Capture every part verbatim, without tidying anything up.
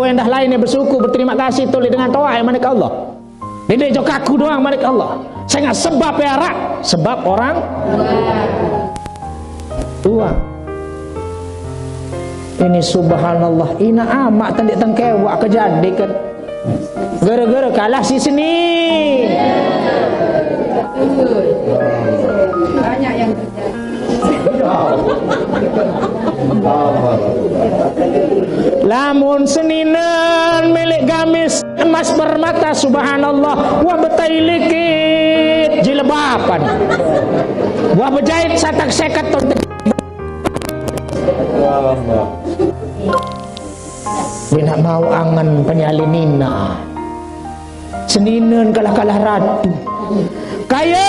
Endah lain yang bersyukur, berterima kasih, toleh dengan toa yang mana ke Allah. Dede jo kaku doang mana ke Allah. Sehingga sebab ya rak, sebab orang tua. Ini subhanallah, ina amak tendik tengkewak kejadikan. Gara-gara kalah si seni. Banyak yang terjadi. Lamun seninen milik gamis emas permata, subhanallah, wah betai likit jilbaban. Wah bejait satak seket ton. Dia nak mau angen penyalin nina. Seninen kalah-kalah ratu. Kaya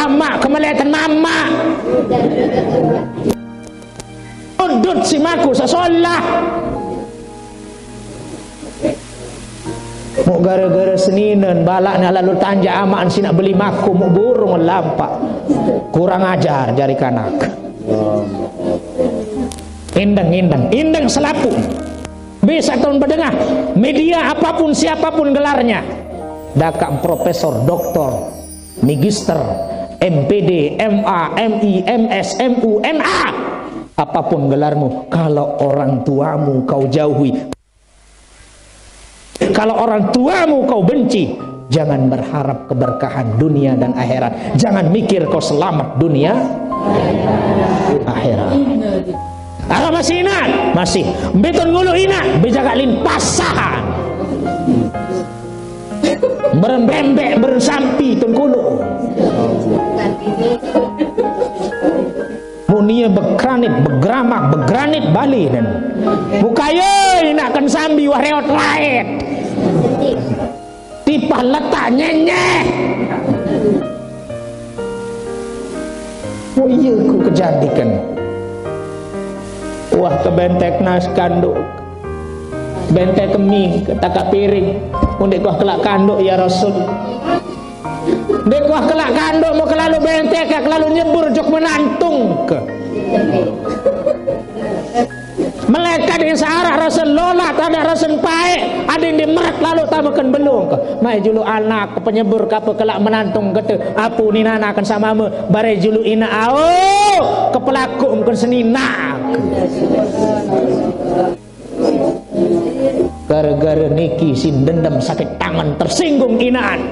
amak kemeletan mamak. Udut si maku sesolah. Mau gara-gara seninen balak nak lalu tanja amak si nak beli maku mau burung lampak. Kurang ajar jari kanak. Indeng, indeng, indeng selapu. Bisa tahun bedengah, media apapun, siapapun gelarnya. Dakak profesor, doktor, magister, M P D, M A, M I, M S, M U, M A. Apapun gelarmu, kalau orang tuamu kau jauhi, kalau orang tuamu kau benci, jangan berharap keberkahan dunia dan akhirat. Jangan mikir kau selamat dunia akhirat. Apa masih ingat? Masih. Beton ngulu ina, bejaga lin pasahan. Beren bembek, beren sampi tun kulu. Munia bekranit, begramak, begranit Bali dan. Bukaya ina kan sambi wah reot laet. Tipah letak nyenyeh. Oh iya, ku kejadikan. Wah, ke bentek nas kanduk. Bentek kemi, ke takak piring. Undek kuah kelak kanduk, ya Rasul. Dek kuah kelak kanduk, mau kelalu bentek, kelalu nyebur, jok menantung ke. Malaikat yang searah rasa lola, tak ada rasa paek, ada yang dimerak lalu tamakan belung ke. Mai julu anak, ke penyebur, ke apa kelak menantung kata, apu ni nana akan sama me, bare julu ina au, ke pelaku mungkin senina. Gara-gara niki sin dendam sakit tangan tersinggung inaan.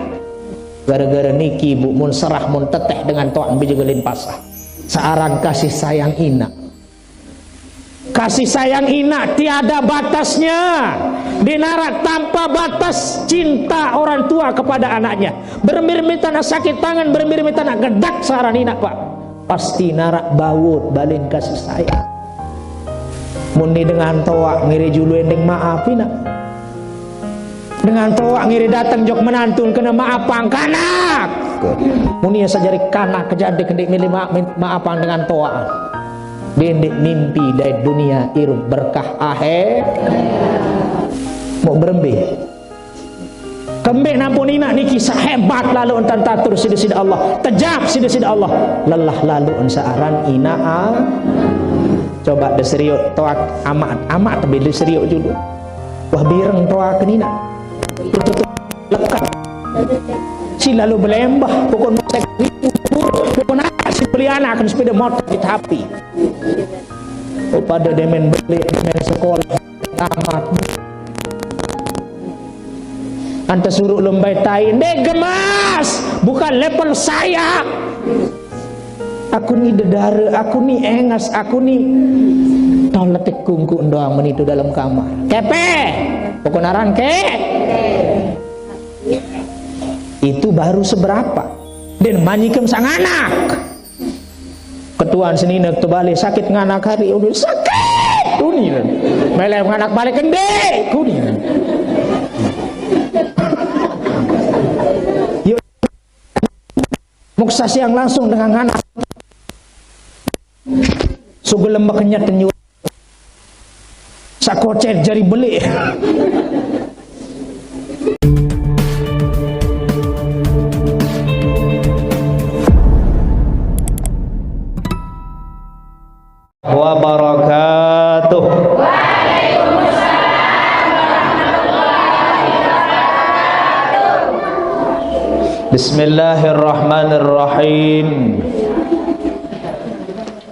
Gara-gara niki bu mun serah mun teteh dengan toak bi juga lin pasah. Searan kasih sayang ina. Kasih sayang ina tiada batasnya. Dinarak tanpa batas cinta orang tua kepada anaknya. Bermir-mir tanah sakit tangan, bermir-mir tanah gedak saran ina, Pak. Pasti narak baut balin kasih sayang. Muni dengan toak ngiri julu ending maaf ina. Dengan toak ngiri datang jok menantun kena maaf pangkanak. Muni sajari kanak kejadi kendi milih maaf, maaf pang dengan toak. Dendik mimpi dari dunia irup berkah akhir. Mau berembe. Kembik nampun ina niki sehebat lalu entan tatur sida-sida Allah, tejap sida-sida Allah, lelah lalu ensaran ina a. Coba deseriuk toak amat, amat tapi deseriuk julu. Wah bireng toak nina. Tutup lekat. Si lalu belembah, pokok motor ribu, pokok nak si beli anak akan sepeda motor di tapi. Oh, pada demen beli, demen sekolah, tamat. Anta suruh lembai tai, ndek gemas, bukan level saya. Aku ni dedara, aku ni engas, aku ni. Tau letik kungku doang menitu dalam kamar. Kepe, pokok naran ke. Itu baru seberapa. Dan manyikem sang anak. Ketuan senina tu balik sakit nganak hari uni sakit uni. Melai nganak balik kendek uni. Yuk. Muksa siang langsung dengan nganak. Sugel lembek kenyat tenyu. Sakocet jari belik. Wabarakatuh. Bismillahirrahmanirrahim.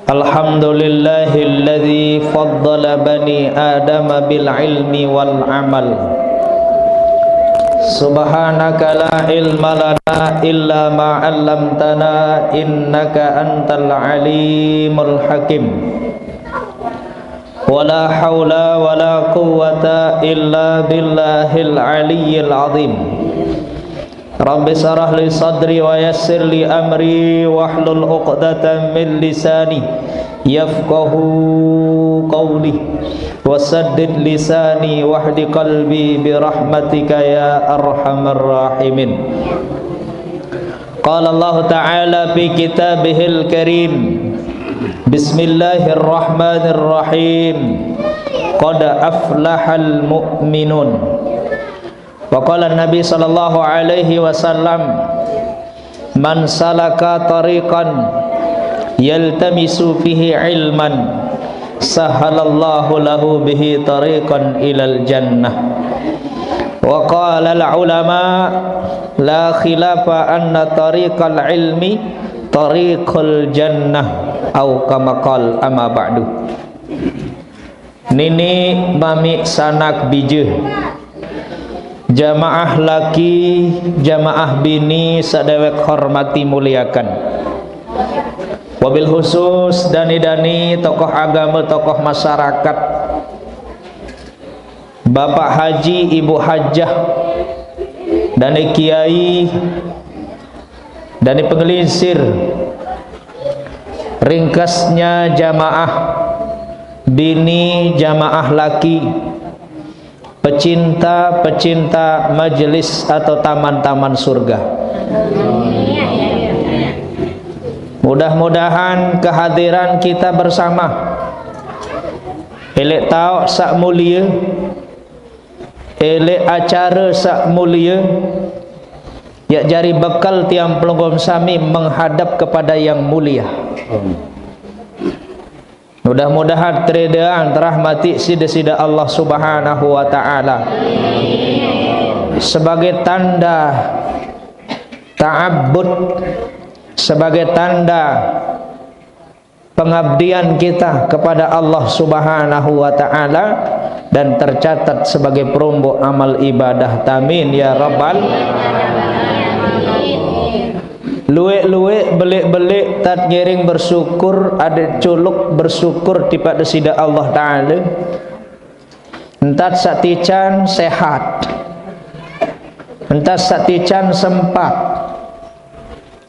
Alhamdulillahilladzi faddala bani Adam bil ilmi wal amal. Subhanaka la ilma lana illa ma 'allamtana innaka antal alimul hakim. Wala haula wala quwwata illa billahil aliyyil azim. Rabbi syrah li sadri wa yassir li amri wahlul 'uqdatam min lisani yafqahu qawli. Wasaddid lisani wahdi qalbi bi rahmatika ya arhamar rahimin. Qala Allah Ta'ala fi kitabihil karim. Bismillahirrahmanirrahim. Qad aflahal mu'minun. Wa qala Nabi sallallahu alaihi wasallam, "Man salaka tariqan yaltamisu fihi ilman, sahalallahu lahu bihi tariqan ilal jannah." Wa qala al ulama, "La khilafa anna tariqal ilmi tariqul jannah," au kama qal, amma ba'du. Nini mami sanak bije, jamaah laki, jamaah bini sadewek hormati muliakan. Wabil khusus dani-dani tokoh agama, tokoh masyarakat, Bapak Haji, Ibu Hajah, dani kiai, dani pengelinsir, ringkasnya jamaah bini, jamaah laki, pecinta-pecinta majelis atau taman-taman surga. Mudah-mudahan kehadiran kita bersama, elek taoq saq mulie, elek acare saq mulie, yaq jari bekal tiang pelungguh sami menghadap kepada yang mulia. Mudah-mudahan teridaan terahmati side-side Allah Subhanahu wa Ta'ala. Sebagai tanda ta'abbud, sebagai tanda pengabdian kita kepada Allah Subhanahu wa Ta'ala, dan tercatat sebagai peromboq amal ibadah. Amin ya rabbal. Lueq-lueq, beleq-beleq, tat ngiring bersyukur, adeq culuk bersyukur tipaq Deside Allah Ta'ala. Entat saq tican sehat. Entat saq tican sempat.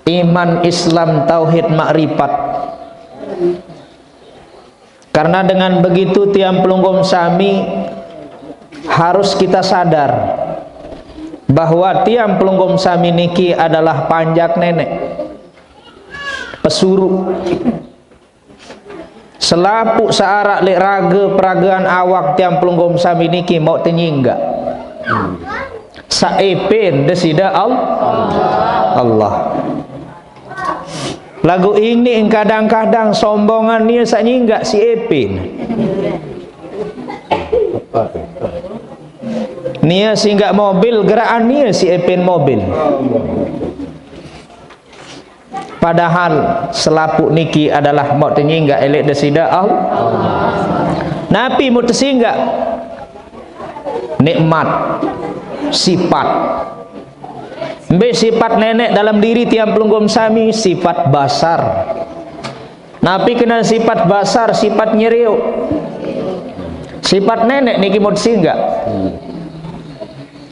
Iman, Islam, tauhid, makrifat. Karena dengan begitu tiang pelungguh sami harus kita sadar bahwa tiang pelungguh sami niki adalah panjak neneq. Pesuruq. Selapuq saq araq leq rage peragean awak tiang pelungguh sami niki mauq tenyinggaq. Saq epin Deside Al-, Allah. Laguq iniq kadang-kadang sombongan nie saq nyinggaq siq epin. Nie singgaq mobil, geraqan nie siq epin mobil. Padahal selapuq niki adalah mauq tenyinggaq eleq Deside Allah. Napi mauq tesinggaq? Nikmat, sifat. Mbe sifat neneq dalem diri tiang pelungguh sami? Sifat basar. Napi kenan sifat basar? Sifat nyerioq. Sifat neneq niki mauq tesinggaq.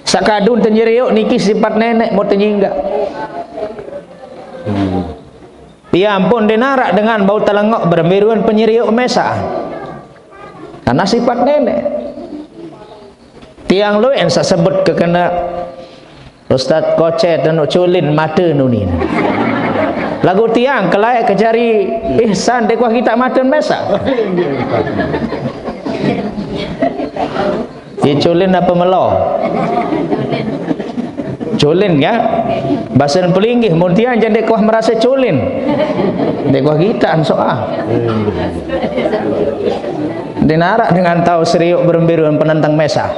Saq kadun tenyerioq niki sifat neneq mauq tenyinggaq. Tiang pun ndeq naraq dengan bau telengoq berembe ruen penyerioq mesaq. Karena sifat neneq. Tiang lueq saq sebut kekene Ustaz Kocet, anu culin mate nuni. Laguq tiang kelaeq ke jari ihsan, ndeq kuah gitaq mate mesaq. Ye culin ape melo? Culin, ya? Basen pelinggih, mun tiang jaq ndeq kuah merase culin. Ndeq kuah gitaq soal. Ndeq naraq dengan tao serioq berembe ruen penenteng mesaq.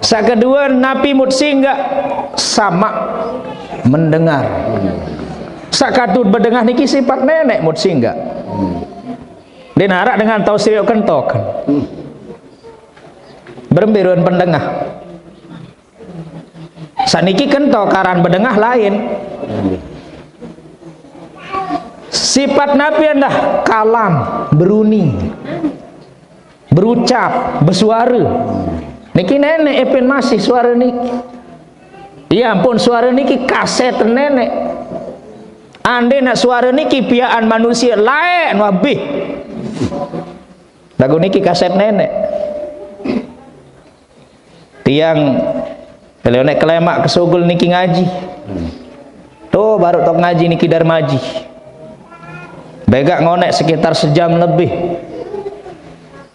Saq kedue, napi mut singgaq? Sama, mendengar. Saq katut bedengah niki sipat neneq mut singgaq. Ndeqn araq dengan tao serioq kentok. Berembe ruen pendengah? Saq niki kentok aran bedengah lain. Sipat napi endah? Kalam, beruni, berucap, besuare. Niki neneq epin masih suare niki. Iya ampun, suare niki kaset neneq. Ande naq suare niki piaqan manusie laeq nuah bih. Laguq niki kaset neneq. Tiang leoneq kelemaq ke sugul niki ngaji. Tuh, baruq tok ngaji niki Darmaji. Begaq ngoneq sekitar sejam lebih.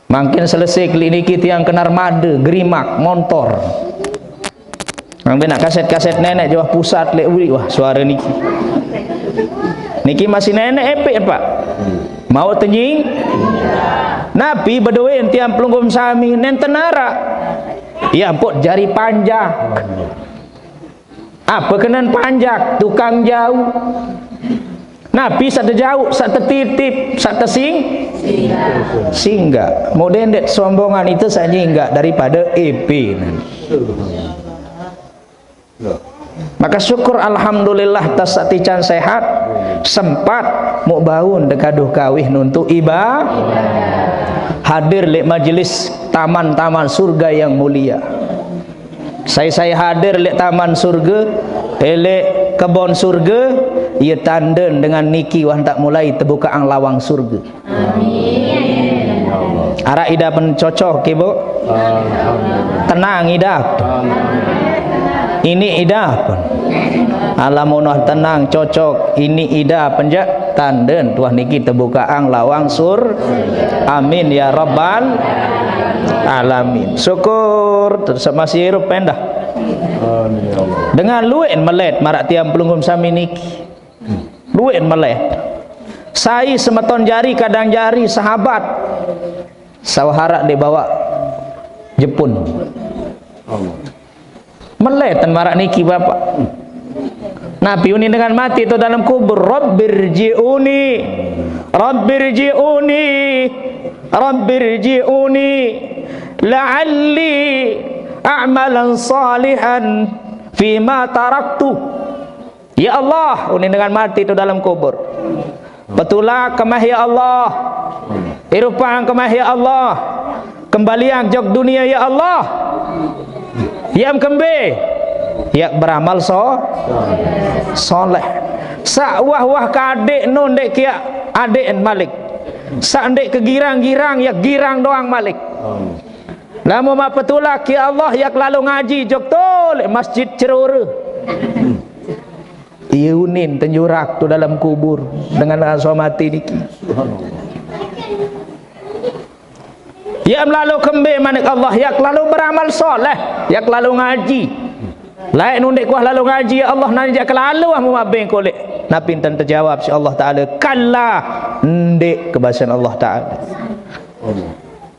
Mangkin selesai kelik niki tiang ke Narmada, Gerimak, Montor. Ngambil nak kaset-kaset neneq Jawah Pusat leq uliq, wah, suare niki. Niki masih neneq epiq, Pak. Mauq tenying. Napi bedoen tiang pelungguh sami nenten araq? Iya ampun, jari panjak. Ape kenen panjak? Tukang jauq. Napi saq tejauq? Saq tetitip, saq tesing-, singgaq. Mode ndeq sombongan ite saq nyinggaq daripade epinan. Maka syukur alhamdulillah tas saq tican sehat, sempat muq baun dekaduh kawih nuntuq iba-, hadir leq majelis taman-taman surga yang mulia. Sai-sai hadir leq taman surga, eh, leq kebon surga, ie tanden dengan niki wah ntak mulai tebukaqang lawang surga. Amin. Araq idapen cocok, Ibu? Tenang idapen. Ini idapen. Alamun wah tenang, cocok, ini idapen jaq, tanden tuah niki tebukaqang lawang sur-, amin ya rabbal alamin. Syukur, terus masih irup endah. Amin ya Allah. Dengan lueq melet maraq tiang pelungguh sami niki. Lueq melet. Sai semeton jari, kadang jari sahabat. Sawah araq ndeq bawaq jepun. Meletan maraq niki, Bapak. Napi unin dengan mati to dalem kubur? Rabbirji'uni. Rabbirji'uni. Rabbirji'uni. La'alli a'malan salihan fima taraktu. Ya Allah, unin dengan mati to dalem kubur. Petulak kemah ya Allah. Irupang kemah ya Allah. Kembaliang jok dunie ya Allah. Yam kembe? Yak beramal so-, soleh. Saq wah-wah ke adeq no ndeq kiaq adeqn malik. Saq ndeq kegirang-girang, yak girang doang malik. Lamun maq petulak ya Allah, yak lalo ngaji jok to leq masjid Cerore. Ie unin tenjurak to dalem kubur dengan aso mati niki. Yak lalo kembe manik Allah, yak lalo beramal soleh, yak lalo ngaji. Laeq nundeq kuah lalo ngaji, ya Allah, nani jaq kelalo ah mumabeng koleq. Napi ntan tejawab siq Allah Taala? Kalla, ndeq, kebasen Allah Taala.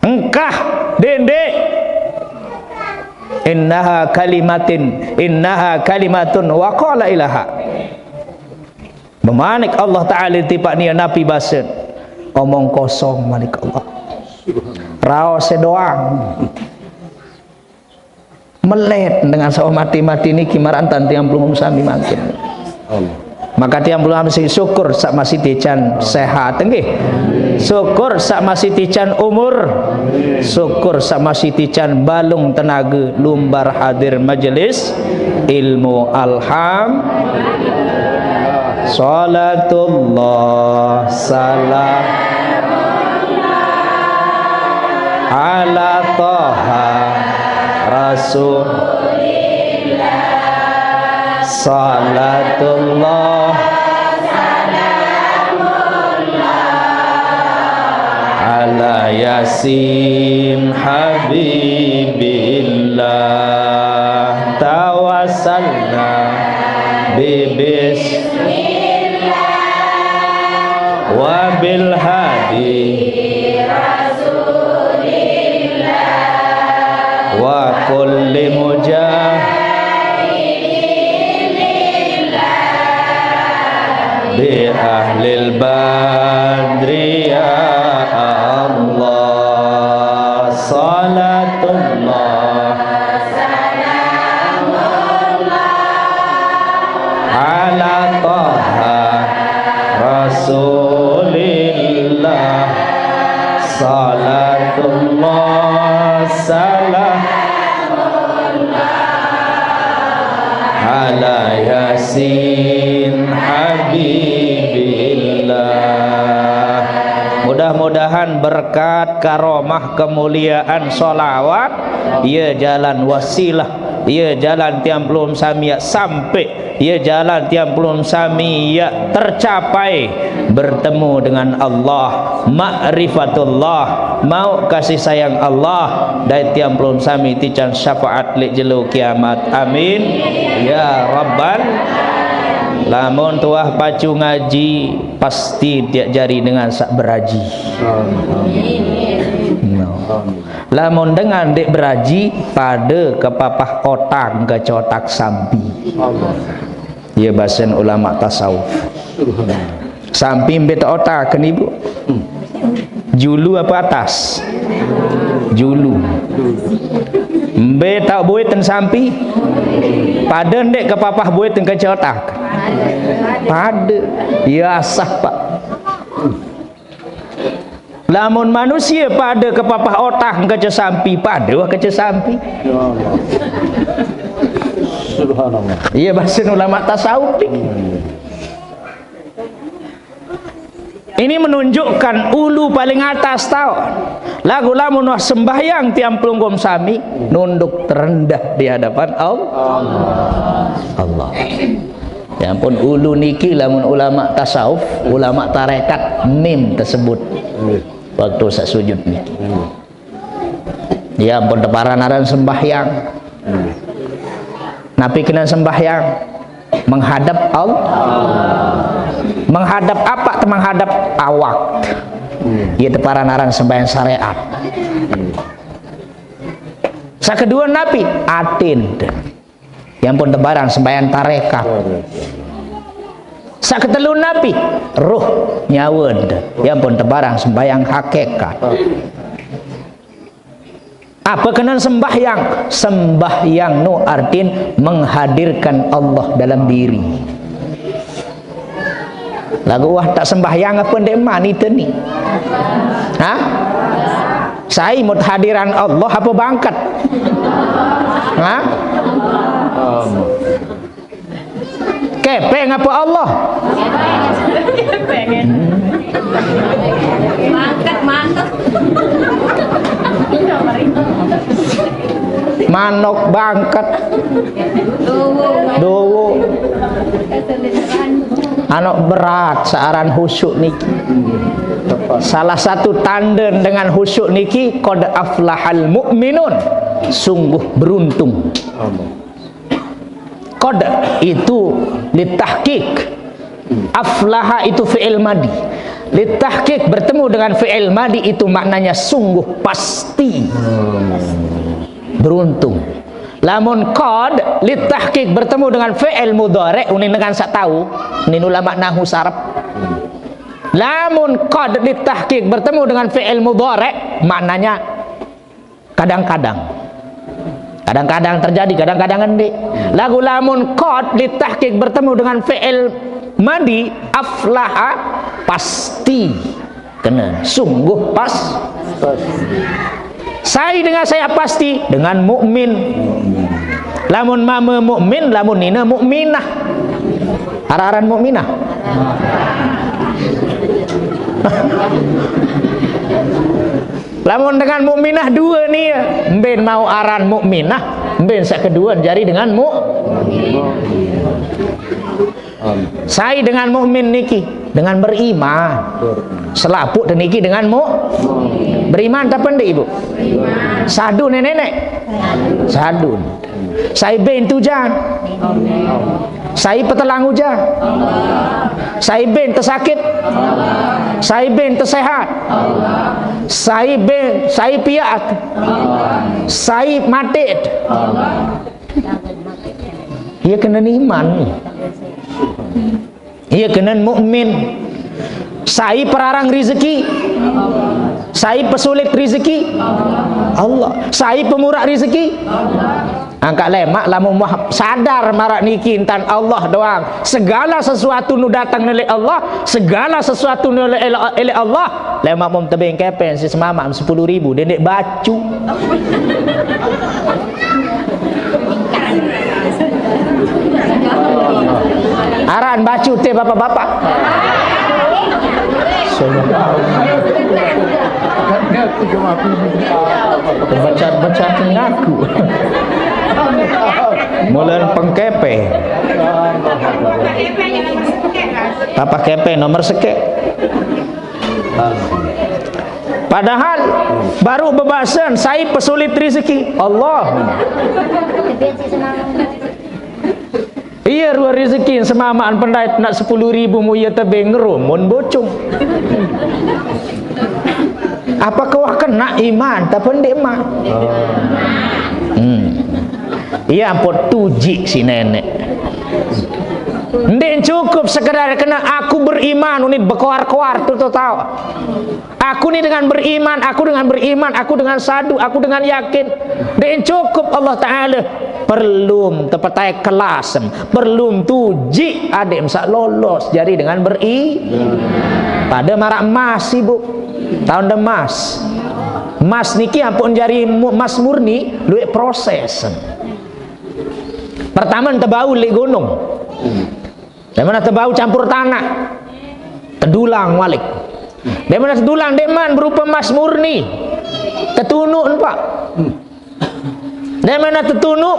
Engkah, dendeq. Innaha kalimatin, innaha kalimatun wa qala ilaha. Memanik Allah Taala tipaq nie napi basen? Omong kosong, manik Allah. Raos doang. Melet dengan saq mati-mati niki maraq ntan tiang pelungguh sami mangkin. Maka tiang pelungguh sami syukur saq masih tican sehat, nggih. Syukur saq masih tican umur. Syukur saq masih tican balung tenage lumbar hadir majelis ilmu. Alham-, Salatullah, salam ala Taha Rasulillah. Salatullah, ala Yasin Habibillah. Tawassalna bibis- Wabil hadi. وكل مجاهد بأهل البدر يا الله. صلاة الله على طه رسول الله. صلاة الله سلام على ياسين حبيب الله. Mudah-mudahan berkat karomah kemuliaan solawat, ya jalan wasilah, ya jalan tiang pelum sami ya sampai, ya jalan tiang pelum sami ya tercapai, bertemu dengan Allah, ma'rifatullah, mau kasih sayang Allah, dai tiang pelum sami tican syafaat lek jelo kiamat. Amin ya rabbal. Lamun tuah pacu ngaji, pasti tiak jari dengan sak beraji. No. Lamun dengan dek beraji, pada ke papah otak ke cotak sampi. Ya basen ulama tasawuf. Sampi mbe tak otak ke ni, Bu? Julu apa atas? Julu. Mbe tak buiten sampi? Pada ndek ke papah buiten ke cotak? Pada. Ya sah, Pak. Lamun manusia pada ke papah otak ke cesampi, pada wah ke cesampi. Ya Allah. Subhanallah. Iya, basen ulama tasawuf ni. Ini menunjukkan ulu paling atas tau. Lagu lamun wah sembahyang tiang pelunggom sami, nunduk terendah di hadapan Allah. Allah. Ya ampun, ulu niki lamun ulama tasawuf, ulama tarekat, mim tersebut. Waktu sak sujud niki. Ya ampun, teparan aran sembahyang. Napi kena sembahyang? Menghadap Allah. Menghadap apa? Menghadap awak. Ya teparan aran sembahyang syariat. Sakedua napi? Atin. Ya ampun, tebarang sembahyang tarekat. Saketelun napi? Roh, nyawa. Ya ampun, tebarang sembahyang hakikat. Apa kena sembahyang? Sembahyang nu artin menghadirkan Allah dalam diri. Lagu wah tak sembahyang apa ndek mani teni? Hah? Sai mut hadiran Allah apa bangkat? Hah? Kepeng apa Allah? Bangkat, mantep. Manok bangkat. Dowo. Anak berat searan khusyuk niki. Salah satu tanda dengan khusyuk niki, qad aflahal mu'minun. Sungguh beruntung. Qad itu litahqiq. Aflaha itu fi'il madi. Litahqiq bertemu dengan fi'il madi itu maknanya sungguh pasti. Beruntung. Lamun qad litahqiq bertemu dengan fi'il mudhari, unin dengan sak tahu, nin ulama nahu sarap. Lamun qad litahqiq bertemu dengan fi'il mudhari, maknanya kadang-kadang. Kadang-kadang terjadi, kadang-kadang endi. Lagu lamun qad litahqiq bertemu dengan fi'il madi, aflaha, pasti. Kena, sungguh pas. Sai dengan saya pasti, dengan mukmin. Lamun mama mukmin, lamun nina mukminah. Araran mukminah. Lamun dengan mukminah dua ni, mben mau aran mukminah, mben sak kedua jari dengan mu. Sai dengan mukmin niki, dengan beriman. Selaput niki dengan mu. Beriman ta ndeq, Ibu? Sadun neneq? Sadun. Sai ben tujan? Sai petelang ujan? Sai ben tesakit? Sai ben tesehat? Sai ben, sai piaq? Sai mateq? Ie kenen iman. Ie kenen mukmin. Sai perarang rizeki? Sai pesulit rizeki? Allah. Sai pemurah rizeki? Angkaq lemaq lamun wah sadar maraq niki ntan Allah doang. Segala sesuatu nu dateng leq Allah, segala sesuatu nu leq, leq, leq Allah. Lemaq mum tebeng kepeng siq semamaq sepulu ribu, dendeq bacu. Aran bacu te bapak-bapak. Becat-becat ngaku. Mulen pengkepeng. Apa kepeng nomor sekeq? Padahal baruq bebasen, sai pesulit rizeki? Allah. Ie rue rizeki semamaqn pendait naq sepulu ribu mu ie tebeng ngerumun bocung. Apakah wah kenaq iman, tapi ndeqman? Hmm. Ie ampun tujiq siq neneq. Ndeq cukup sekedar kene aku beriman, unin bekoar-koar tutu taoq. Aku ni dengan beriman, aku dengan beriman, aku dengan sadu, aku dengan yakin. Ndeq cukup Allah Taala, perlu tepetai kelasem, perlu tujiq adeqm saq lolos jari dengan beri-, pade maraq emas, Ibu. Taoqde emas. Emas niki ampun jari mu-, emas murni, lueq proses. Pertame tebau leq gunung. Deqman tebau campur tanaq. Tedulang malik. Deqman tedulang ndeqman berupe emas murni. Tetunuq, Pak. Deqman tetunuq,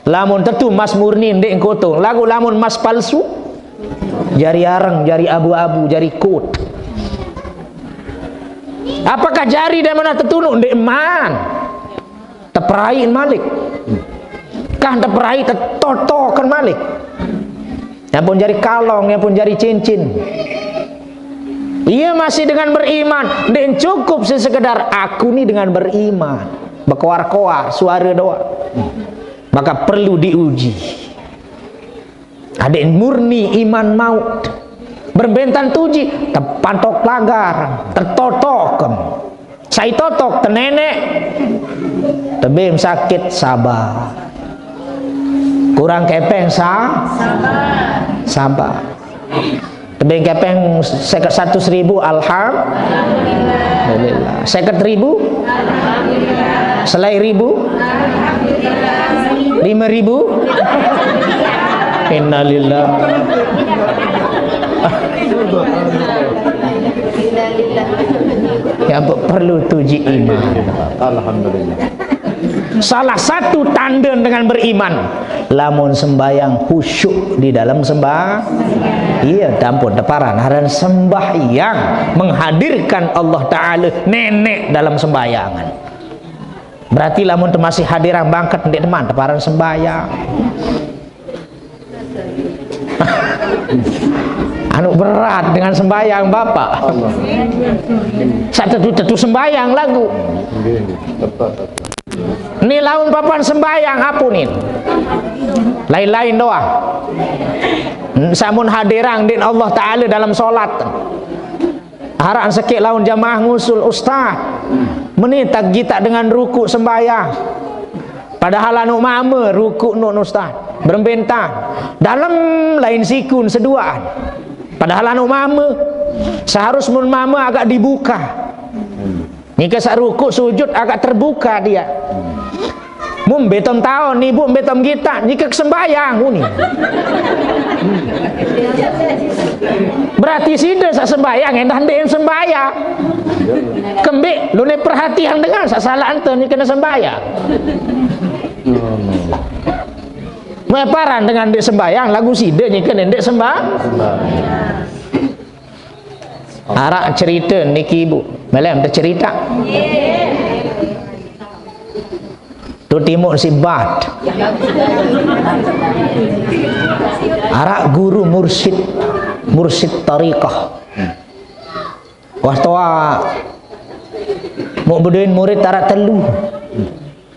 lamun tetu emas murni ndeq kotor. Laguq lamun emas palsu, jari areng, jari abu-abu, jari kot. Apakah jari deqman tetunuq? Ndeqman. Teperaiq malik. Kah teperaiq tetotoken malik. Nyampun jari kalong, nyampun jari cincin. Ie masih dengan beriman. Ndeq cukup sesekedar aku ni dengan beriman. Bekoar-koar, suare doang. Maka perlu diuji. Adeq murni iman mauq. Berembe ntan tujiq, tepantok lagar, tetotokem. Sai totok teneneq. Tebeng sakit, sabar. Kurang kepeng, sa-, sabar. Tebeng kepeng seket, satus ribu, alhamdulillah. Seket ribu? Selai ribu? Lime ribu? Innalillah. Ya, perlu tujiq iman. Alhamdulillah. Salah satu tande dengan beriman, lamun sembahyang khusyuk di dalam sembah-, iya, ampun, teparan aran sembahyang, menghadirkan Allah Taala neneq dalam sembahyangan. Berarti lamun temasih hadirang bangket ndeq teman teparan sembahyang. Anu berat dengan sembahyang, Bapak. Saq tetu-tetu sembahyang laguq. Ni laun papan sembahyang, apunin. Lain-lain doang. Samun hadirang din Allah Taala dalam solat. Araq sekeq laun jamaah ngusul, "Ustaz, meni taq gitaq dengan rukuk sembahyang? Padahal anuq mame rukuk nuq, Ustaz." Berembe ntan? Dalem lain sikun seduaan. Padahal anuq mame. Seharus mun mame agak dibuka. Nike saq rukuk sujud agak terbuka dia. Mun mbe tom taon, Ibu, mbe tom gitaq, nike kesembahyang, muni. Berarti side saq sembahyang endah ndeq sembahyang. Kembeq lune perhatian dengan saq salaq ente nike ne sembahyang. Meparan dengan ndeq sembahyang, laguq side nike ne ndeq sembah-, Araq cerite niki, Bu. Melem ta cerita. Tu timu sibat. Arak guru mursyid, mursyid tariqah. Wah toa. Muk bedoin murid arak telu.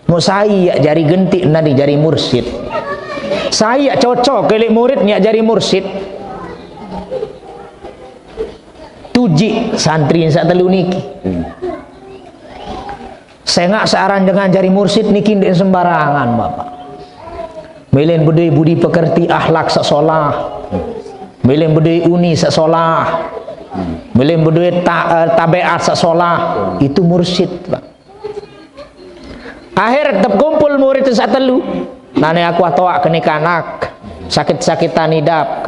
Muk sai yak jari gentik nadi jari mursyid. Sai yak cocok elek murid yak jari mursyid. Tuji santri sak telu niki. Sengak searan dengan jari mursyid niki ndak sembarangan, Bapak. Melen bedoi budi pekerti, akhlak sak solah. Melen bedoi uni sak solah. Melen bedoi ta-, eh, tabeat sak solah. Itu mursyid, Pak. Akhir terkumpul murid sak telu. Nane aku atoak kene kanak. Sakit-sakitan idap.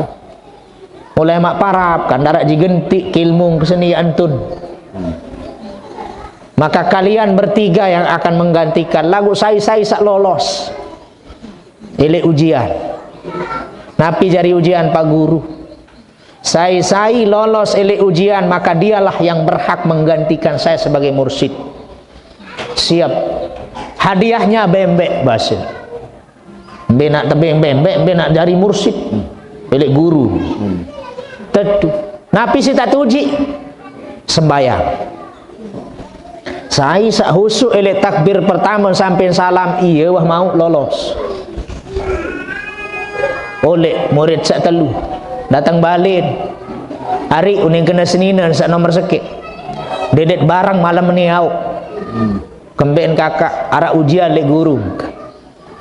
Mulai mak parap kan darak jigentik kilmu kesenian tun. Maka kalian bertiga yang akan menggantikan lagu sai-sai sak lolos. Elek ujian. Napi jari ujian Pak Guru? Sai-sai lolos elek ujian, maka dialah yang berhak menggantikan saya sebagai mursyid. Siap. Hadiahnya bembek, basil. Mbe nak tebeng bembek, mbe nak jari mursyid. Elek guru. Tentu. Napi si tak tuji? Sembayang. Sai sak husuk elek takbir pertama sampai salam, iya wah mau lolos. Oleh murid sak telu. Datang balen. Ari uning kena senina sak nomor sekit. Dedet barang malam ni au. Kemben kakak, arak ujian lek guru.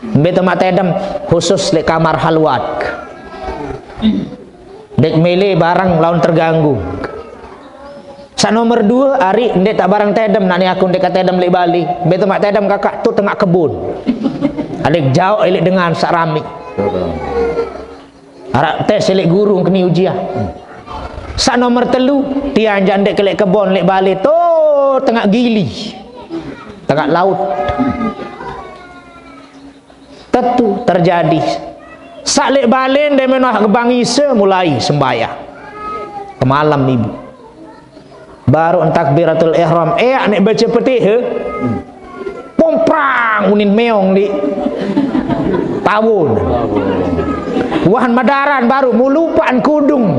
Mbe temak tedem khusus lek kamar halwat. Dek mele barang lawan terganggu. Sak nomor dua, ari ndek tak barang tedem, nani aku ndek ka tedem lek Bali. Mbe temak tedem kakak tu tengah kebun. Alek jauh elek dengan sak rami. Arak tes elek guru keni ujian. Sak nomor telu, tiang jak ndek kelek kebon lek Bali tu tengah gili. Tengah laut. Tentu terjadi. Sak lek balen demen wah gebang isa mulai sembahyang. Kemalam ibu. Baru takbiratul ihram, eh nek baca Fatihah. Pomprang unin meong di tawon. Wahan madaran baru mulupan kudung.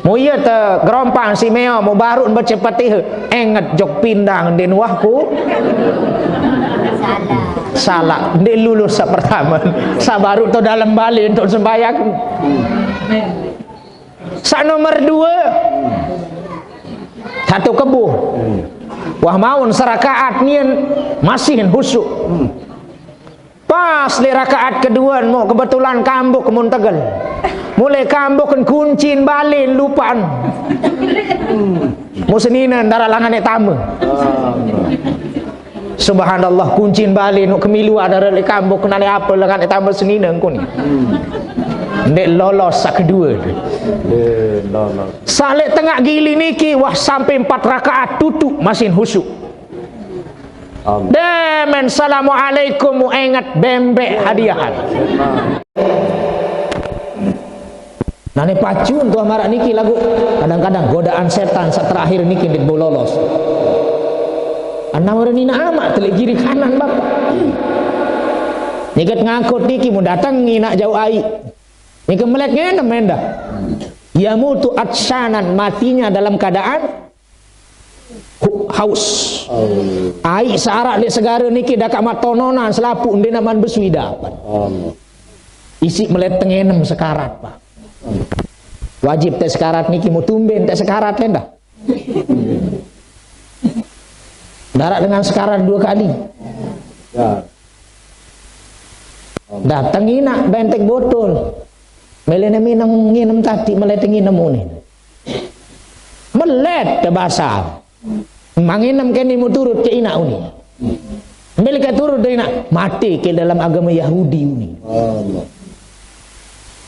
Mu iya te gerompang si meo, mu baru baca Fatihah, enget jok pindang den wahku. Salah. Salah, nde lulus sa pertama. Sa baru to dalam balik untuk sembahyang. Sa nomor dua. Satu kebuh. Wah maun serakaat nien masihin husuk. Pas lek rakaat kedua, mau kebetulan kambuk mun tegel. Mulai kambuk kan kuncin balen lupan. Mu senina ndara langane tama. Subhanallah, kuncin balen nu kemilu ada lek kambuk nane apa langane tama senina engko ni. Ndek lolos sak kedua. Salek tengah gili niki wah sampai empat rakaat tutup masin husuk. Demen salamualaikum mu enget bembek hadiahan. Nane pacun tuh marak niki lagu. Kadang-kadang godaan setan saat terakhir niki ndik mau lolos. Anam orang nina amat telik kiri kanan bapak. Nyikat ngangkut niki mau datang nginak jauh ai. Niki melek ngenem endah. Yamutu atsanan, matinya dalam keadaan Hu-, haus. Ai searak lek segara niki dakak matononan selapuq ndeq naman besui dapat. Isi melet tengenem sekarat, Pak. Wajib tek sekarat niki, mau tumben tek sekarat lendah. Darak dengan sekarat dua kali. Dateng inak bentek botol. Melene mineng nginem tati, melet nginem unin. Melet te basa. Manginem kene mu turut ke inak uni. Mel ke turut de inak, mati ke dalam agama Yahudi uni.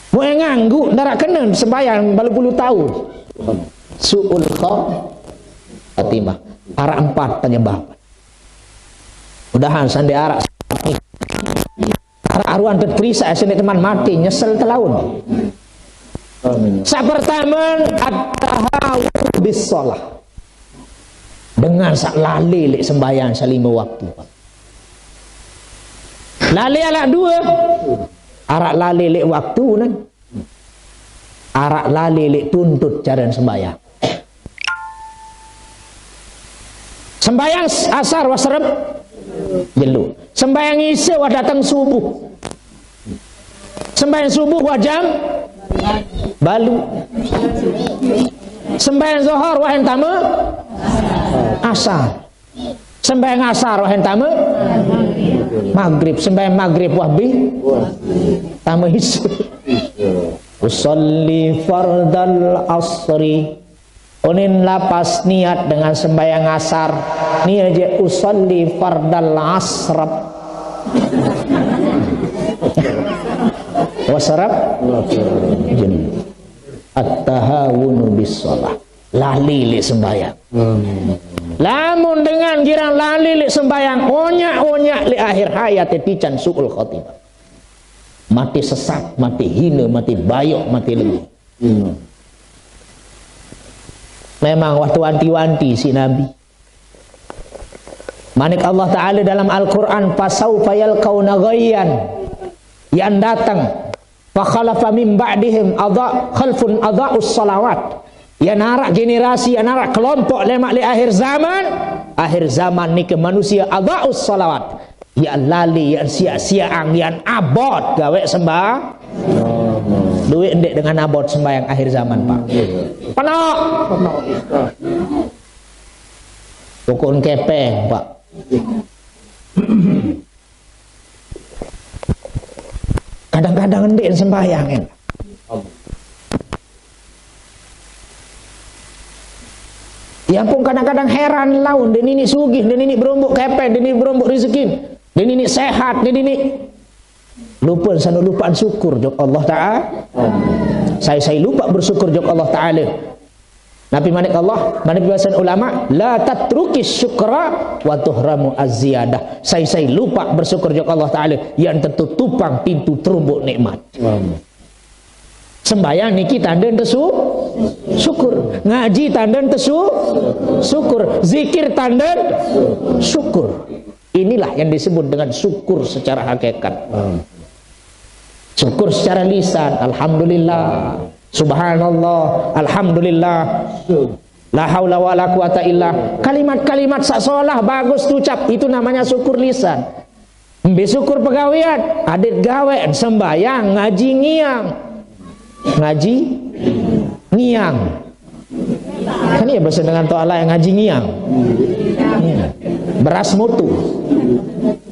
Mu e nganggu, ndarak kenen sembahyang balu puluh tahun. Su'ul khatimah. Arak empat penyebab. Mudahan sande arak Aruan tet perisa sini teman mati nyesel telaun. Sa pertama, at-tahawun bis shalah. Dengan saq lale leq sembahyang selime waktu. Lale araq due. Araq lale leq waktu, nang. Araq lale leq tuntut jaren sembahyang. Sembahyang asar wah serep jelo. Sembahyang ise wah dateng subuh. Sembahyang subuh wah jam balu. Sembahyang zohor wah entame asar. Sembahyang asar wah entame maghrib. Sembahyang maghrib wah bi tame ise. Usalli fardal asri. Onin lapas niat dengan sembahyang asar. Niat je usalli fardal asrab. Wasrab. At-tahawunu bis shalah. Lali leq sembahyang. Lamun dengan girang lali leq sembahyang, onyak-onyak leq akhir hayat tican su'ul khotimah. Mati sesat, mati hine, mati bayok, mati lemu. Memang wah tewanti-wanti siq Nabi. Manik Allah Ta'ala dalam Al-Quran, "Fasaufa yalqauna ghayyan." Yang datang, "Fa khalafa min ba'dihim adha-, khalfun adha'us salawat." Yang narak generasi, yang narak kelompok lemaq leq akhir zaman. Akhir zaman nike manusie adha'us salawat. Yang lali, yang sia-siaan, yang abot gaweq sembah. Duit ndeq dengan abot sembahyang akhir zaman, Pak. Penoq. Pokok kepeng, Pak. Kadang-kadang ndeq sembahyang, en. Ya ampun, kadang-kadang heran laun, ndeq niniq sugih, ndeq niniq berombok kepeng, ndeq niniq berombok rezeki, ndeq niniq sehat, ndeq niniq lupa, sanu lupaan syukur jok Allah Ta'ala. Sai-sai lupa bersyukur jok Allah Ta'ala. Napi manik Allah, manik basen ulama, "La tatruki syukra wa tuhramu az-ziyadah." Sai-sai lupa bersyukur jok Allah Ta'ala, yang tentu tupang pintu terumbuk nikmat. Sembahyang niki tanden tesu-, syukur. Ngaji tanden tesu-, syukur. Zikir tanden syukur. Inilah yang disebut dengan syukur secara hakikat. Syukur secara lisan, alhamdulillah. Subhanallah, alhamdulillah. La haula wala quwata illa. Kalimat-kalimat saq solah bagus tucap, itu namanya syukur lisan. Mbe syukur pegawean, adeq gaweq, sembahyang, ngaji, ngiang. Ngaji, ngiang. Kan iya bahasa dengan toq alai ngaji, ngiang. Ngiang. Beras mutu.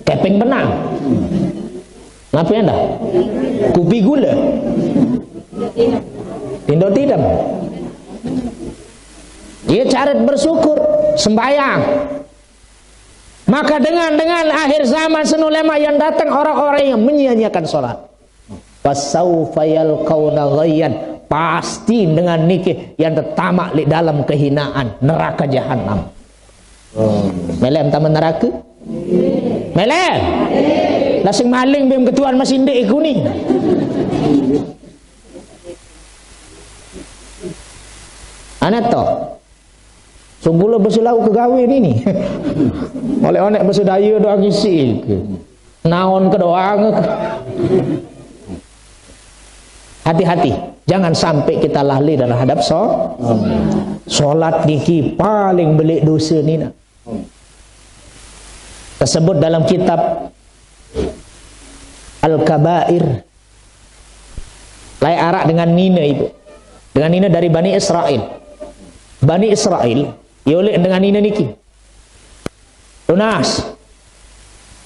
Kepeng benang. Ngape dah? Kupi gule. Tindo tidem. Iya carit bersyukur, sembahyang. Maka dengan, dengan akhir zaman senu lemaq yang datang orang-orang yang menyia-nyiakan salat. Fasaufa yalqauna ghayyan. Pasti dengan niki yang tetamaq leq dalem kehinaan neraka jahanam. Mele tame nerake? Mele? Lah sing maling bim ketuan masih ndeq iku ni. Aneh to. Sungguh lo beselau kegawe ni ni. Oleh onek besedaya doang isi. Naon ke doang. Hati-hati, jangan sampai kita lali terhadap so-, solat niki paling belik dosa nina. Tersebut dalam kitab Al-Kabair. Laeq araq dengan nine, Ibu. Dengan nine dari Bani Israel. Bani Israel, ye oleq dengan nine niki. Tunas.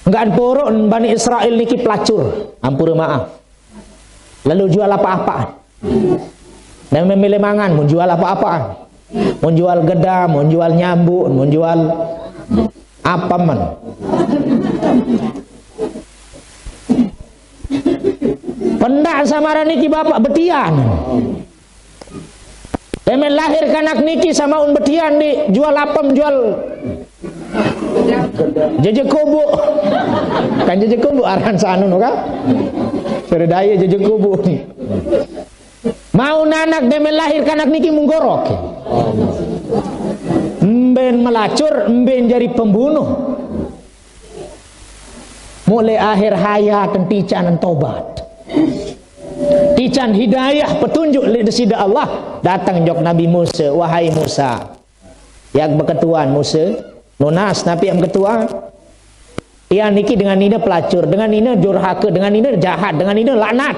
Enggak poroq Bani Israel niki pelacur, ampure maaf. Lalu jual apa-apaan. Dan memilih mangan, mun jual apa-apaan. Mun jual gedang, mun jual nyambuk, mun jual apemen. Pendaq samaran niki, Bapak, betian. Demen lahir kanak niki sama un betian dijual apem, jual jejekobok. Kan jejekobok aran sanu no kan? Sere daye jejekobok ni. Mau nanak demen lahir kanak niki mun gorok. Mben melacur, mben jari pembunuh. Mulai akhir hayat enti can tobat. Tican hidayah petunjuk leq Deside Allah, dateng jok Nabi Musa, "Wahai Musa." Yak beketuan Musa, nunas napi yak beketuan? Tiang niki dengan nine pelacur, dengan nine durhake, dengan nine jahat, dengan nine laknat.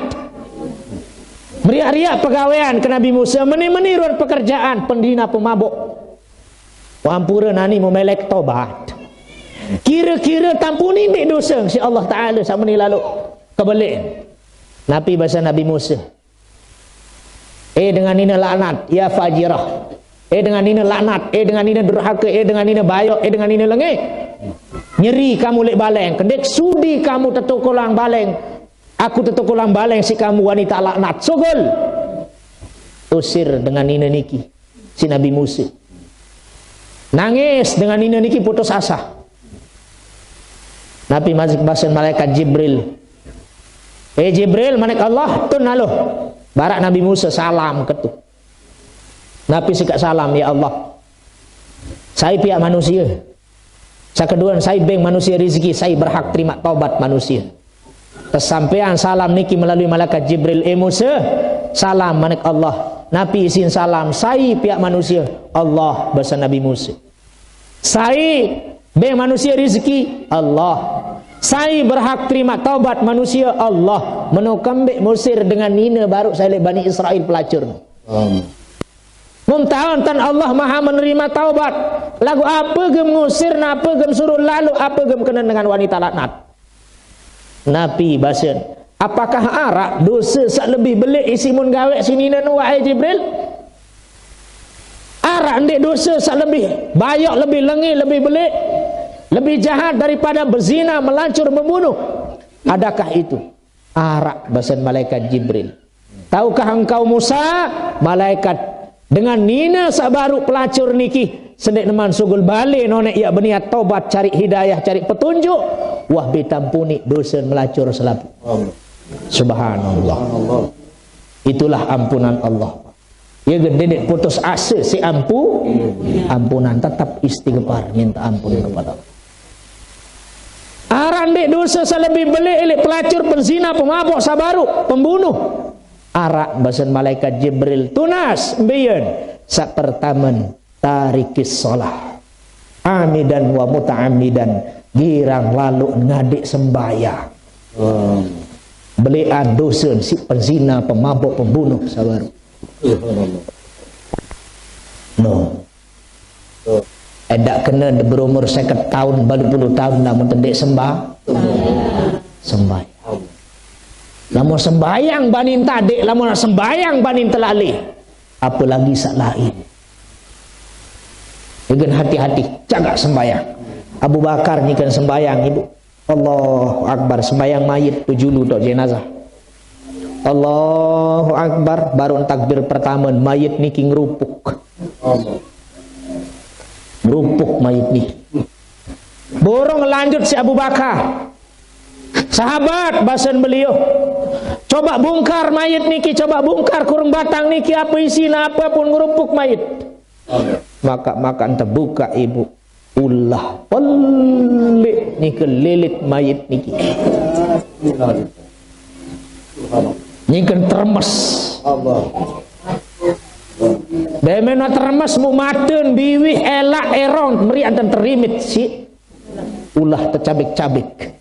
Meriak-riak pegawean ke Nabi Musa, meni-meni ruen pekerjaan, penzina, pemabuk. Wampure nani memelek tobat. Kire-kire tampuni ndeq dose siq Allah Taala saq meni lalo kebeleq. Napi base Nabi Musa? Eh, dengan nine laknat, ya fajirah. Eh, dengan nine laknat, eh, dengan nine durhake, eh, dengan nine bayok, eh, dengan nine lenge. Nyeri kamu leq baleng, kendeq sudi kamu tetukulang baleng. Aku tetukulang baleng siq kamu wanita laknat. Sugul. Usir dengan nine niki. Siq Nabi Musa. Nangis dengan nine niki putus asa. Napi masih basen malaikat Jibril? "Eh, Jibril, manik Allah, tun aluh." Barak Nabi Musa salam ketu. Napi sikaq salam, "Ya Allah, sai piaq manusie. Sakeduan sai beng manusie rizki, sai berhak terimaq tobat manusie." Tesampeang salam niki melalui malaikat Jibril, "Eh Musa, salam manik Allah." "Napi isin salam? Sai piaq manusie?" "Allah," base Nabi Musa. "Sai beng manusie rizki?" "Allah." "Sai berhak terimaq tobat manusie?" "Allah." Meno kembeq musir dengan nine baruq sai leq Bani Israel pelacur. Amin. Mun taon tan Allah Maha menerima taubat. Laguq ape gem ngusir, nape gem suruq lalo, ape gem kenen dengan wanita laknat? Napi basen, "Apakah araq dose saq lebih beleq isiq mun gaweq sininen, wahai Jibril? Araq ndeq dose saq lebih bayok, lebih lenge, lebih beleq, lebih jahat daripada bezina, melacur, membunuh? Adakah itu?" "Araq," basen malaikat Jibril. "Tahukah engkau, Musa, malaikat dengan nine saq baruq pelacur niki, sendeqneman sugul bale noneq yak beniat tobat, cari hidayah, cari petunjuk, wah betampuni dose melacur selapuq." Amin. Subhanallah. Subhanallah. Itulah ampunan Allah. Ye gen ndeq putus ase siq ampu-, ampunan, tetep istighfar, minta ampun kepada Allah. "Araq ndeq dose saq lebih beleq leq pelacur, penzina, pemabok, saq baruq, pembunuh?" "Araq," basen malaikat Jibril. "Tunas, mbe yen?" "Saq pertamen, tarikis shalah. Amidan wa muta'ammidan, girang lalo ngadeq sembahyang." Hmm. Beleqan dose siq penzina, pemabok, pembunuh, saq baruq. Subhanallah. No. Tuh. Edaq kene berumur seket taun, balu puluh taun, lamun tendeq semba-, sembahyang. Lamun sembahyang bani ntadeq, lamun sembahyang bani ntelalih, apalagi saq lain. Ngiken hati-hati, jagaq sembahyang. Abu Bakar ngiken sembahyang, Ibu. Allahu Akbar, sembahyang mayit tu julu toq jenazah. Allahu Akbar, baruq takbir pertame, mayit niki ngerupuk. Ngerupuk mayit niki. Burung lanjut siq Abu Bakar. "Sahabat," basen beliau, "coba bungkar mayit niki, coba bungkar kurung batang niki, ape isine, ape pun ngerupuk mayit." Maka, maka tebukaq, Ibu. Ulah peleq nike lilit mayit niki. Nike teremes. Demen teremes, mu maten, biwih, elaq, erong, meriq anten terimit siq ulah tecabik-cabik.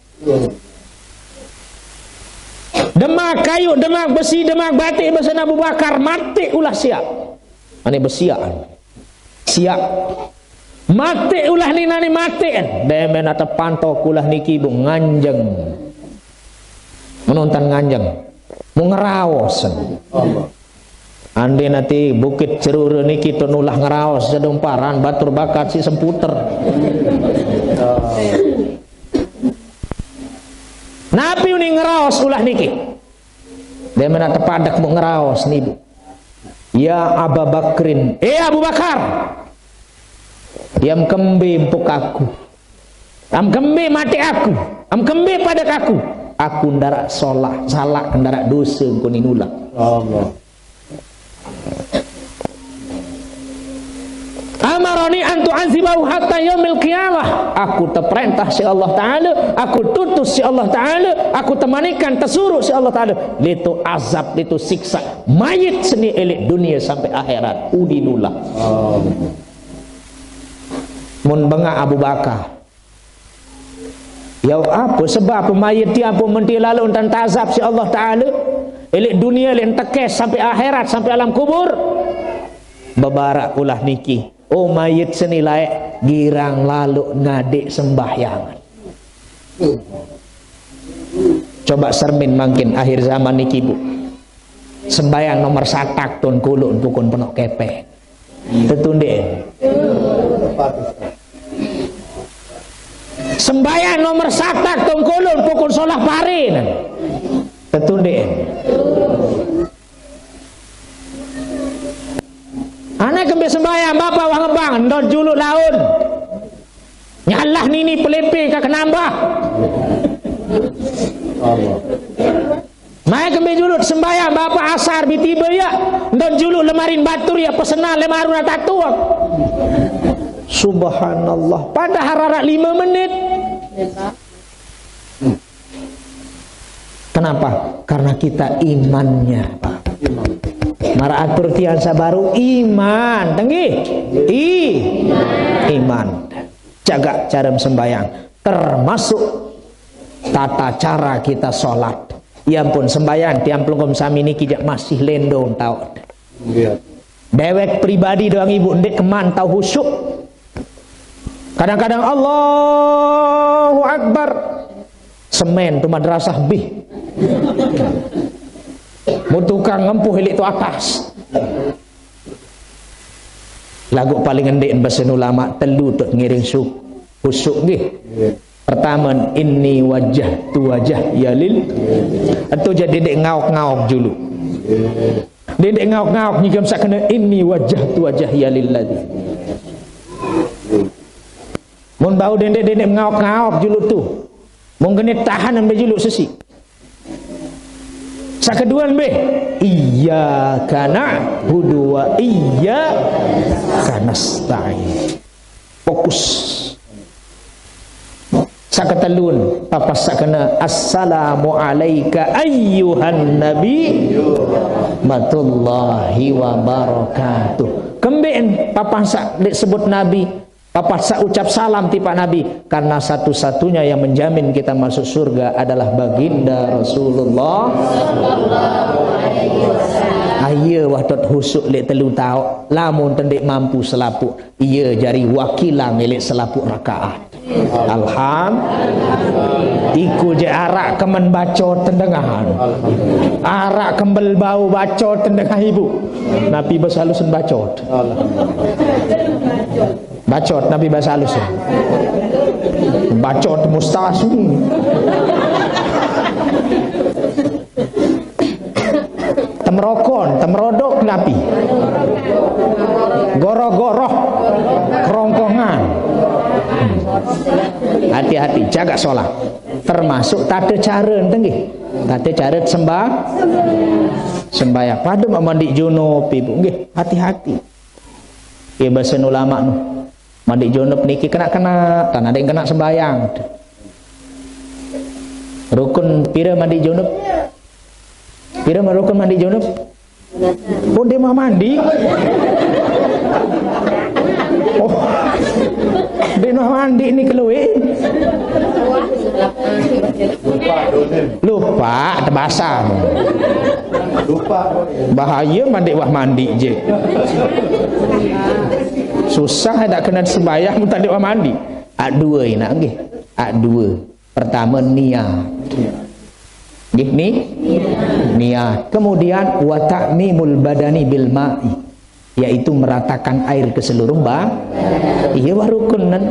Demak kayuq, demak besi, demak batik, basen Abu Bakar, matik ulah siaq. Ane besiaq. Siap. Mate ulah ninani mate. Demen ate pantok ulah niki, Bu, nganjeng. Menontan nganjeng. Mau ngeraos. Ande nati Bukit Cerure niki tun ulah ngeraos, sedung paran batur bakat si semputer. Napi uni ngeraos ulah niki? Demen ate padek mau ngeraos ni, Bu. Ya Aba Bakrin, eh Abu Bakar, yam kembe empuk aku, am kembe mate aku, am kembe padek aku, aku ndaraq solah, salaq, ndaraq dose engko ninulak. Allah. Am Amarani an tu'adzibahu hatta yaumil qiyamah. Aku teperintah si Allah Ta'ala, aku tutus si Allah Ta'ala, aku temanikan, tesuruh si Allah Ta'ala. Litu azab, litu siksa mayit seni elik dunia sampai akhirat. Udi nulah. Mun bengak Abu Bakar. Ya apa sebab mayit dia pun menti lalu entan tazab si Allah Ta'ala? Elik dunia, elik tekes sampai akhirat, sampai alam kubur. Bebarak ulah niki. Oh, mayit seni laek girang lalu ngadik sembahyang. Coba sermin mangkin akhir zaman niki, Bu. Sembahyang nomor satak tun kulun pukun penok kepeng. Tetundek. Sembahyang nomor satak tun kulun pukun solah paren. Tetundek. Anak kembe sembahyang, Bapak wah ngebang, ndot juluk laun. Nyalah nini pelimpi ka kenambah. Mai kembe juluk sembahyang, Bapak asar bi tiba ya. Ndot juluk lemarin batur ya, pesenan lemarun tatuang. Subhanallah. Padahal rarak lima menit. Kenapa? Karena kita imannya, Pak. Mara atur tiang sabaru iman, tenggi. I iman. Jaga cara sembahyang, termasuk tata cara kita sholat. Ya ampun, sembahyang tiang pelungkum sami niki jak masih lendong tau. Iya. Dewek pribadi doang ibu ndik keman tau khusyuk. Kadang-kadang Allahu Akbar. Semen tu madrasah bih. Mu tukang ngempuh elik tu atas. Lagu paling ngendik besen ulama telu tu ngiring su khusyuk nggih. Pertama, inni wajjahtu wajhiyalil. Itu jadi dek ngauk-ngauk julu. Dendek ngauk-ngauk nyigam sak kena, inni wajjahtu wajhiyalilladzi. Mun bau dendek-dendek ngauk-ngauk julu tu. Mun kena tahan ambil julu sesi. Sak kedua ambil, iyyaka na'budu wa iyyaka nasta'in. Fokus. Saketelun, papas sakena, assalamu alaika ayyuhan nabi matullahi wabarakatuh. Kemben papas sak disebut nabi, papas sak ucap salam tipak nabi, karena satu-satunya yang menjamin kita masuk surga adalah baginda Rasulullah. Ayo wah tot husuk lek telu tauk, lamun tendik mampu selapuk. Iya jari wakilan milik selaput rakaat. Alham. Iku je arak kemen baco tendengahan. Arak kembel bau baco tendengah ibu. Nabi basalusen bacot. Bacot Nabi basalusen. Bacot mustasu. Temrokon, temrodok napi. Goroh-goroh, kerongkongan. Hmm. Hati-hati, jaga sholat. Termasuk tata cara enten nggih. Tata cara sembah, sembahyang. Pada mak mandi junub, ibu nggih, hati-hati. Ya bahasa ulama nu. Mandi junub niki kena-kena, tan ada yang kena sembahyang. Rukun pira mandi junub? Pira rukun mandi junub? Pun dia mau mandi. Oh. Dia mau mandi ni keluar. Lupa, terbasah. Lupa. Bahaya mandi wah mandi je. Susah tak kena sembahyang pun tak ada wah mandi. Ak dua nak nggih. Ak dua. Pertama niat. Nggih ni? Niat. Kemudian wa ta'mimul badani bil ma'i, yaitu meratakan air ke seluruh ba. Iya baru kunen.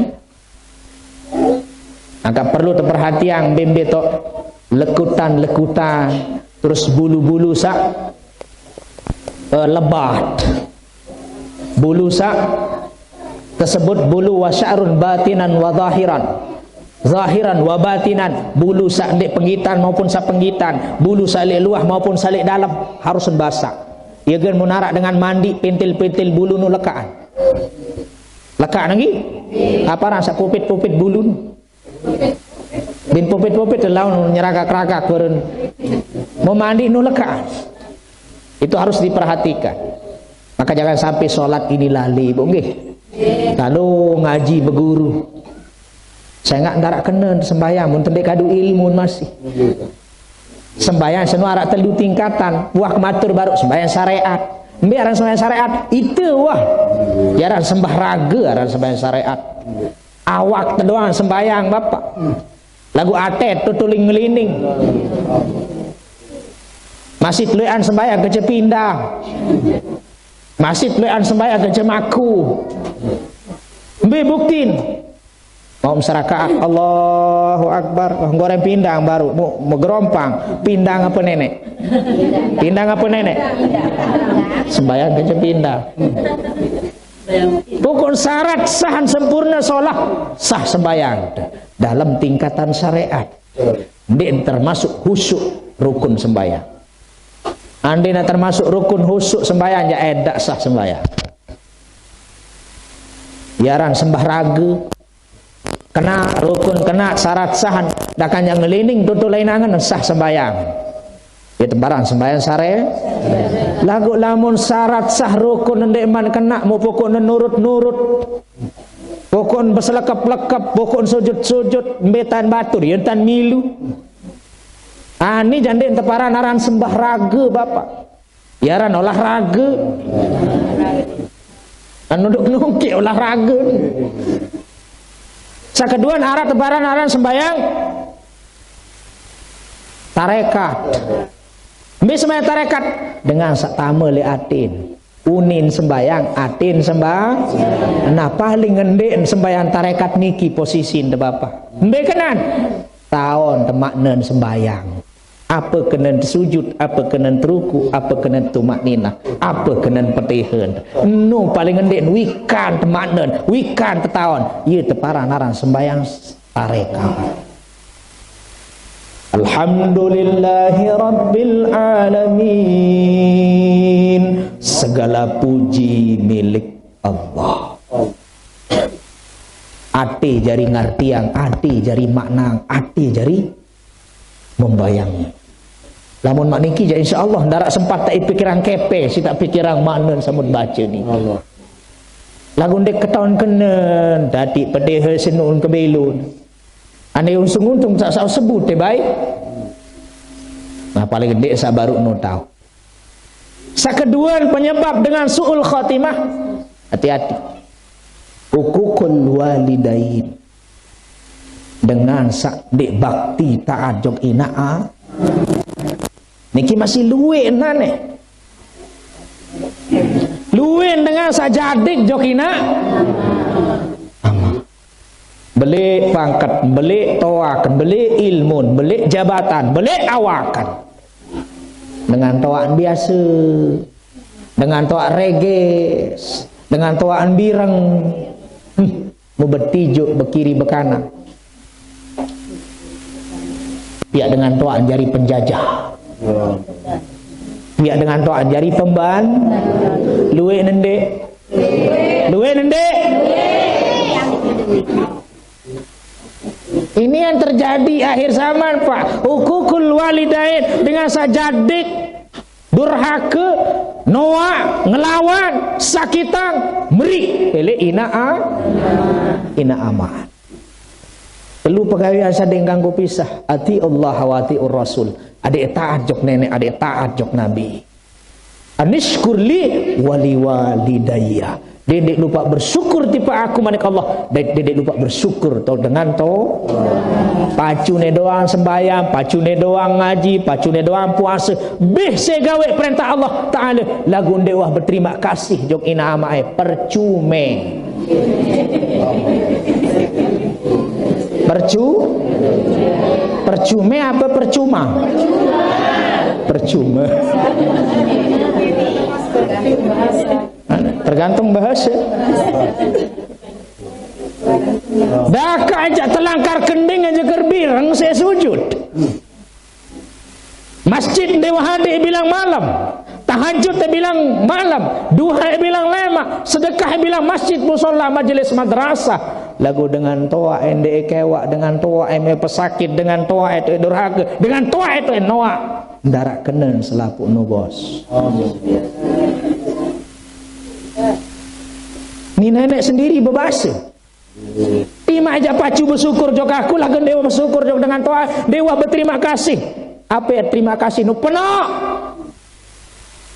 Maka perlu terperhatian bembe tok lekutan-lekutan, terus bulu-bulu sak eh, lebat. Bulu sak tersebut bulu wa sya'run batinan wa zahiran. Zahiran wa batinan, bulu sak ndik penggitan maupun sak penggitan, bulu sak lek luah maupun sak lek dalam harus basah. Ia gen munarak dengan mandi pentil-pentil bulu nu lekaan. Lekak nanggi? Apa rasa pupit-pupit bulun? Bin pupit-pupit laun nyeragak-ragak beren. Mau mandi nu lekak. Itu harus diperhatikan. Maka jangan sampai sholat ini lali, Bu, nggih. Lalu ngaji beguru. Saya nggak ntarak kena sembahyang, mun tendek kadu ilmu masih. Sembahyang senu arak telu tingkatan. Wah, kematur baru sembahyang syariat. Mbe aran sembahyang syariat? Itu wah. Ya aran sembah raga, aran sembahyang syariat. Awak tedoang sembahyang, Bapak. Lagu atet tutuling ngelining. Masih teluan sembahyang ke pindah. Masih teluan sembahyang ke maku. Mbe buktin. Mau masyarakat, Allahu Akbar. Wah, goreng pindang baru. Mau, mau gerompang. Pindang apa nenek? Pindang apa nenek? Sembahyang ke pindah. Pokok syarat sah sempurna sholat, sah sembahyang. Dalam tingkatan syariat. Ndeq termasuk khusyuk rukun sembahyang. Andai nak termasuk rukun khusyuk sembahyang, ya edak sah sembahyang. Yaran sembah raga. Kena rukun, kena syarat sah, dakan yang ngelining tutu lain angen sah sembahyang. Ya tembarang sembahyang sare. Lagu lamun syarat sah rukun ndeq man kena, mau pokokne nurut-nurut. Pokokne beselekep-lekep, pokokne sujud-sujud, mbe tan batur, ya tan milu. Ani jande teparan aran sembah raga, Bapak. Ya aran olahraga. Anu nduk nungkik olahraga. Sakeduan aran teparan aran sembahyang tarekat. Mbe sembahyang tarekat? Dengan saq tame leq atin. Unin sembahyang, atin sembah. Nah, paling ngendeq sembahyang tarekat niki posisin te Bapak. Mbe kenan? Taon temaknen sembahyang. Apa kenen tesujud, apa kenen teruku, apa kenen tumakninah, apa kenen petihen. Nu paling ngendeq wikan temaknen, wikan tetaon. Ye teparan aran sembahyang tarekat. Alhamdulillahi Rabbil Alamin. Segala puji milik Allah. Ate jari ngartiang, ate jari maknang, ate jari membayang. Lamun mak niki ja insyaallah ndaraq sempat tak pikiran kepe, si tak pikiran makna samun bace ni. Allah. Lagu ndeq ketaun kenen, dadi pedehe senun kebelun. Ane unsung-untung tak sao sebut te baik. Nah, paling ndeq saq baruq no tao. Sakeduan penyebab dengan su'ul khatimah. Hati-hati. Hukukul walidain. Dengan saq ndeq bakti taat jok inaq a-, niki masih lueq nane. Lueq dengan saq jadik jok inaq ama. Beleq pangket, beleq toaq, beleq ilmun, beleq jabatan, beleq awakan. Dengan toaq biase, dengan toaq reges, dengan toaq bireng. Hmm, mubet tijuk, bekiri, bekanan. Piaq dengan toaq jari penjajah. Piaq dengan toaq jari pemban-, lueq nende. Duit ndeq? Ini yang terjadi akhir zaman, Pak. Hukukul walidain dengan saq jadik, durhake, noaq, ngelawan, sakitan, meriq. Leq inaq a-, inaq amaq. Telu pegawean saq ndeq kanggo pisah. Atiullah wa atiur rasul. Adeq taat jok neneq, adeq taat jok nabi. Anishkur li wali walidayya. Dendeq lupaq bersyukur tipaq aku, manik Allah. De-, dendeq lupaq bersyukur to dengan to. Pacune doang sembahyang, pacune doang ngaji, pacune doang puase. Bih segaweq perentah Allah Taala, laguq ndeq wah beterima kasih jok inaq amaq e, percume. Percu-, percume apa percuma? Percuma. Tergantung bahasa. Dakaq ajak telangkar kending aja kerbireng saya sujud. Masjid ndeq wah adeq bilang malem. Tahajud e bilang malam, duha e bilang lemak, sedekah e bilang masjid, musala, majelis madrasah. Lagu dengan toa e ndeq e kewaq, dengan toa e me pesakit, dengan toa e toq e durhake, dengan toa e toq e noaq. Ndaraq kenen selapuq no, Bos. Ni neneq sendiri bebase. Timaq jaq pacu besyukur jok aku, lagen dewa besyukur jok dengan toa, dewa beterima kasih. Ape terima kasih nu penoq?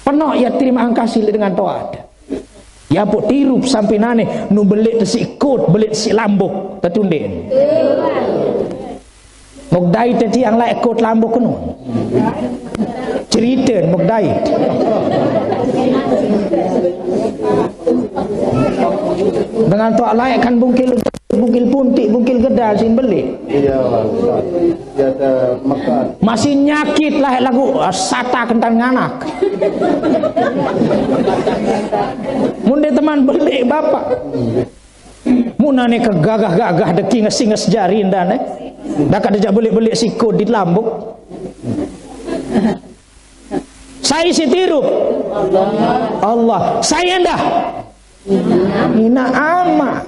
Penoq ya terima kasih leq dengan toa. Ya pok tirup sampe nane nu beleq tesiq kot, beleq tesiq lambok, tetundeq. Mok dait tiang laeq kot lambok kenu. Cerite mok dait. Dengan toaq laeq kan bungkil, bungkil puntiq, bungkil gedal sin beleq. Iya, Ustaz. Iya, ada Mekah. Masih nyakit laeq laguq, ah, sata kentan nganak. Mun ndeq teman beleq, Bapak. Mun nane kegagah-gagah deki ngesinges jari ndane. Dakaq dejaq beleq-beleq sikut di lambok. Sai siq tirup? Allah. Sai endah? Inaq amaq.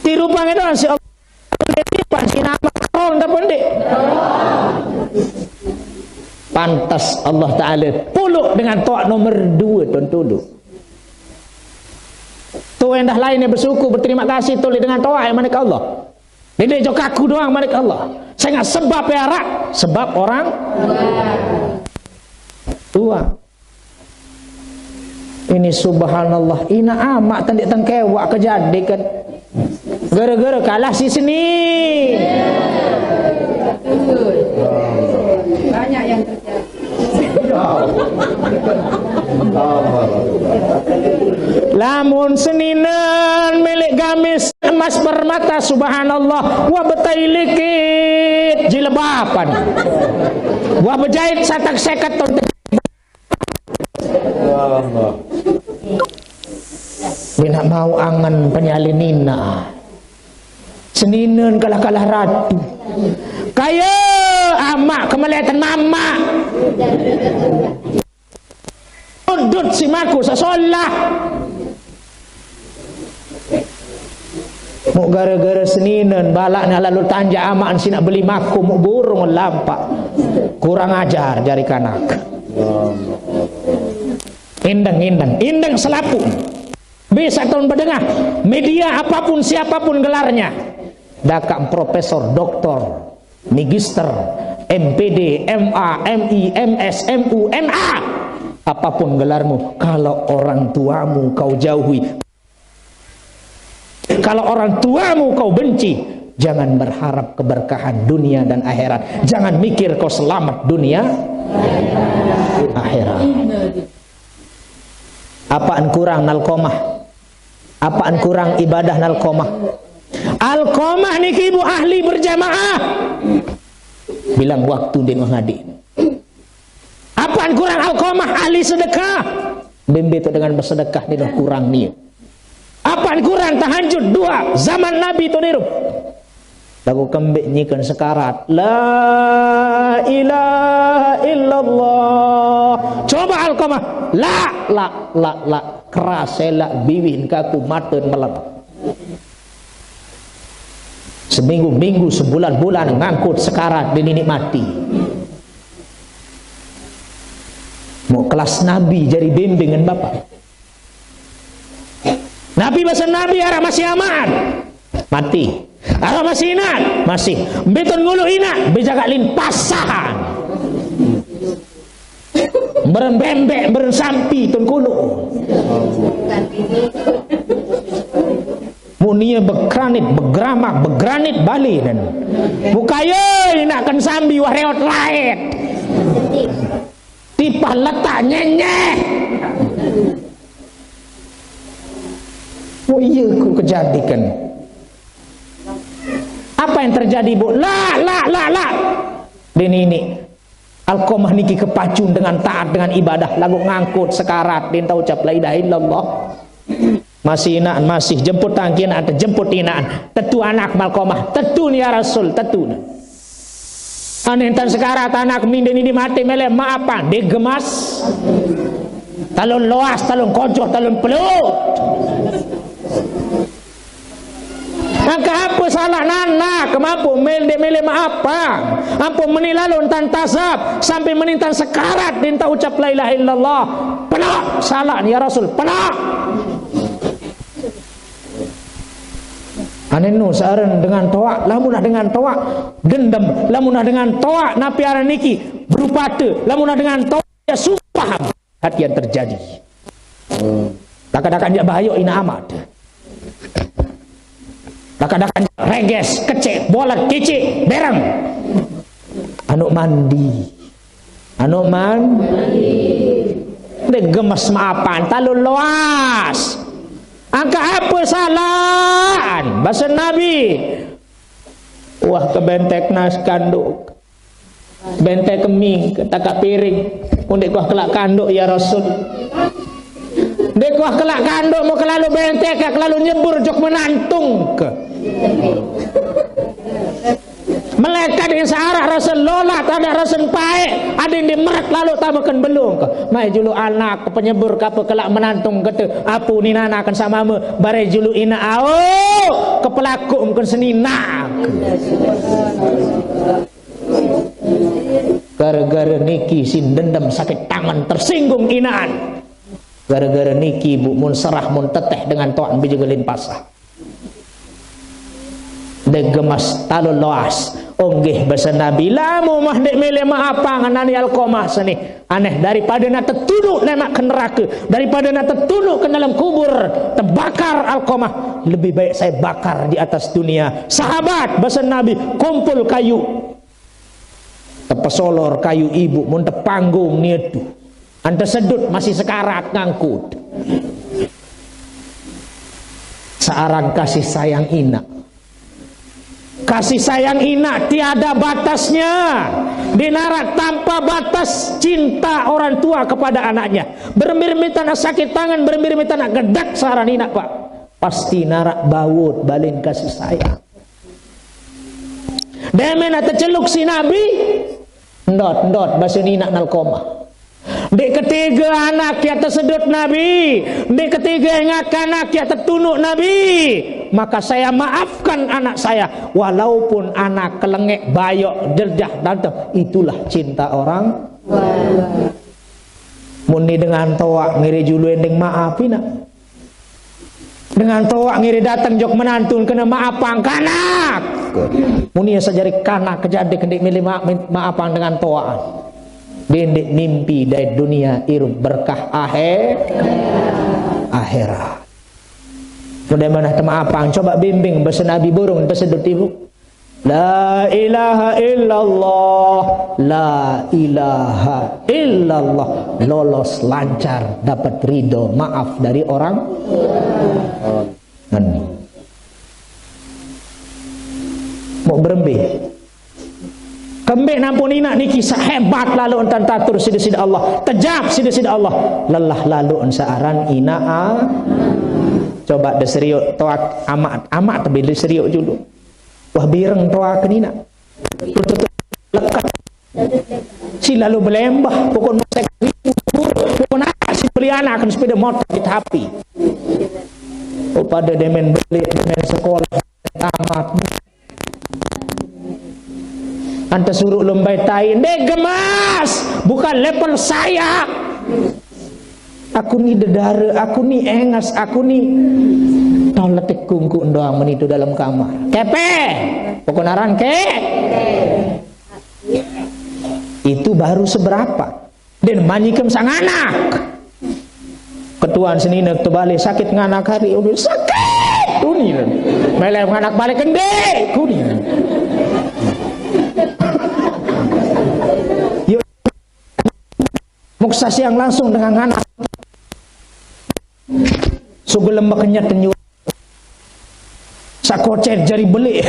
Tirupange doang siq Allah. Tirupan siq inaq amaq. Kerong ta pendeq? Pantes Allah Taala puluq dengan toaq nomor due, Tuan Tulu. Toe endah lainne besyukur, beterima kasih, tole dengan toaq e manik Allah. Ndeq jok aku doang, manik Allah. Sengaq sebab e araq, sebab orang tua. Ini subhanallah, inaq amaq tendeq tengkewaq kejadikan. Gara-gara kalah si seni. Banyak yang terjadi. Lamun seninen meleq gamis emas permata, subhanallah, wah betailikit jilbaban. Wah bejait satak seket ton. Ndeq mauq angen penyalin inaq. Seninen kalah-kalah ratu. Kaye amaq kemeletan mamaq. Udut siq maku sesolah. Muk gara-gara seninen balakne lalu tanjak amaq sinaq beli maku muk burung lampaq. Kurang ajar jari kanak. Indeng, indeng, indeng selapuq. Bisa taun bedengah, media apapun, siapapun gelarnya, dakaq profesor, doktor, magister, M P D, M A, M I, M S, M U, M A, apapun gelarmu, kalau orang tuamu kau jauhi, kalau orang tuamu kau benci, jangan berharap keberkahan dunia dan akhirat. Jangan mikir kau selamat dunia akhirat. Apaan kurang Alqamah? Apaan kurang ibadah Alqamah? Alqamah niki, Bu, ahli berjamaah. Bilang waktu ndeq ngadi. Apaan kurang Alqamah? Ahli sedekah. Bembe tu dengan bersedekah ndeq kurang nie. Apaan kurang tahajud dua zaman Nabi tu nirup? Lagu kembeq nyiken sekarat. La ilaha illallah. Coba Alqamah. La, la, la, la. Keras elaq biwih kaku maten meleng. Seminggu-minggu, sebulan-bulan ngangkut sekarat di ninik mati. Mau kelas Nabi jari bimbingan Bapak. Nabi base Nabi araq masih aman. Mati. Araq masih inaq, masih. Mbe tun ngulu inaq, mbe jagaq lin pasahan. Meren bembeq, meren sampi tun kulu. Munie begranit, begramak, begranit bali dan. Mukaye inaq ken sambi wah reot laet. Tipah letak nyenyeh. Oh iya, ku kejadikan. Apa yang terjadi, Bu? La, la, la, la. Dini ini. Alqamah niki kepacun dengan taat, dengan ibadah. Lagu ngangkut sekarat. Din tau ucap la ilaha illallah. Masih inaq, masih jemput tangki inaq, jemput inaq. Tetu anak Alqamah. Tetu ni ya Rasul, tetu. Aneh entan sekarat anak, minde nidi mate mele maapa, ndegemas. Talon loas, talon kojoh, talon pelut. Angka apa salah nana, kemampu mel de mele maapa. Ampo meni lalo entan tasab, sampai meni entan sekarat, ndeq entan ucap la ilaha illallah. Penoq salah ni ya Rasul, penoq. Anenu searen dengan toaq, lamunah dengan toaq dendem, lamunah dengan toaq napi aran niki berupate, lamunah dengan toaq ya sumpah hati yang terjadi. Dakaq-dakaq nyak bahayok inaq amaq. Dakaq-dakaq nyak reges, kecek, bolet, kicik, bereng. Anuq mandi. Anuq man. Ndeq gemes maapang, talon loas. Angkaq ape salaan? Base Nabi. Wah, kebentek nas kanduk. Bentek keming, ketakak piring. Ndeq kuah kelaq kanduk, ya Rasul. Ndeq kuah kelaq kanduk, mau kelalu bentek, kelalu nyebur jok menantung ke. Melekat yang searah rasa lolat, ada rasa paek, ada yang dimerek lalu tambahkan belung ke. Mai julu anak ke penyebur ke apa kelak menantung kete, apu ni nanakan sama me, bare julu ina au, ke pelaku mungkin senina. Gara-gara niki sin dendam sakit tangan tersinggung inaan. Gara-gara niki bu mun serah mun teteh dengan toan bijegelin pasah. Ndeq gemas talon loas. Onggih base Nabi, lamu mah ndeq mele maapang nani Alqamah seni. Aneh daripada na tetunuq lemaq ke nerake, daripada na tetunuq ke dalam kubur, tebakar Alqamah. Lebih baik saya bakar di atas dunia. Sahabat, base Nabi, kumpul kayu. Tepesolor kayu ibu, mun tepanggung nietu. Ante sedut masih sekarat ngangkut. Searang kasih sayang ina. Kasih sayang ina tiada batasnya. Di narak tanpa batas cinta orang tua kepada anaknya. Berembe-rembe tanak sakit tangan, berembe-rembe tanak gedak searang ina, Pak. Pasti narak baut balen kasih sayang. Demen teceluk si Nabi, ndot, ndot, base ni inaq Alqamah. Ndeq ketege anak ya tesedut Nabi, ndeq ketege ngak anak ya tetunuq Nabi. Maka saya maafkan anak saya, walaupun anak kelengek, bayok, jerjah, tante. Itulah cinta orang. Muni dengan toaq ngiri julu endeng maaf inaq. Dengan toaq ngiri dateng jok menantun kena maapang kanak. Muni sejari kanak kejadi kendik milih ma-, maapang dengan toaq. Dendik mimpi dari dunia irup berkah ahe-, akhirat. Mudah mana temaapang, coba bimbing base Nabi burung tesedut ibu. La ilaha illallah, la ilaha illallah. Lolos lancar, dapat ridho, maaf dari orang. Amin. Mau berembe. Kembeq nampun inaq niki sehebat lalu entan tatur side-side Allah. Tejap side-side Allah. Lelah lalu ensaran inaq a. Coba deseriuk toaq amaq, amaq tebil deseriuk julu. Wah, bireng toaken inaq. Lekat. Si lalu belembah, pokok nosek ribu, pokok anak si beli anak akan sepeda motor di tapi. Oh, pada demen beli, demen sekolah, tamat. Ante suruh lombai tai, ndeq gemas, bukan level saya. Aku ni dedare, aku ni enges, aku ni tau letik kungkuk doang menitu dalam kamar. Kepe, pokok aran ke. Itu baru seberapa. Den manyikem sang anak. Ketuan senine tebalik sakit nganak hari, udah sakit. Kuni. Meleh nganak balik kendek. Kuni. Yuk. Muksa siang langsung dengan anak. Sugel lembek kenyet tenyu. Sakocet jari belik.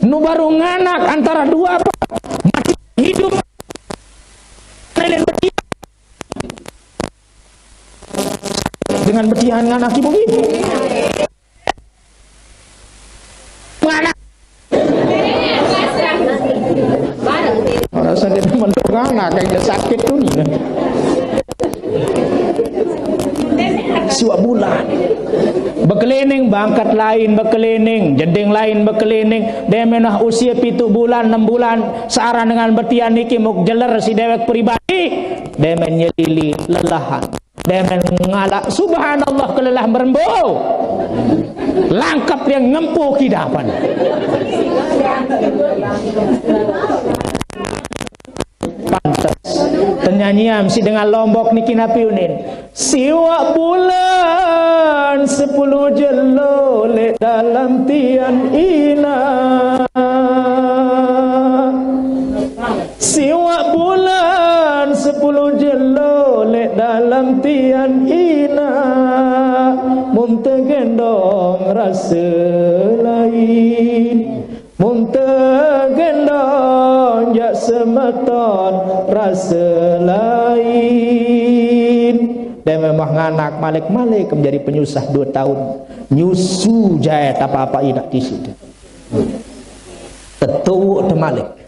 Nu baru nganak antara dua apa? Mati hidup. Dengan betian nganak ibu. Nganak Nah, kayak sakit tu ni. Siwak bulan. Bekelining bangkat lain bekelining, jeding lain bekelining. Demen wah usia pitu bulan, enam bulan, searah dengan betian niki muk jeler si dewek pribadi. Demen nyelili lelahan. Demen ngalak, subhanallah, kelelah merembo. Langkep yang ngempu kidapan. Pantes. Tenyanyian si dengan Lombok niki napi unin. Siwak bulan sepuluh jelo lek dalam tian ina. Siwak bulan sepuluh jelo lek dalam tian ina. Mun tegendong rasa lain. Mun tegendong jak semeton rasa lain. Dia memang nganak malik-malik menjadi penyusah dua tahun. Nyusu jahit apa-apa inak di situ. Tetuuk temalik.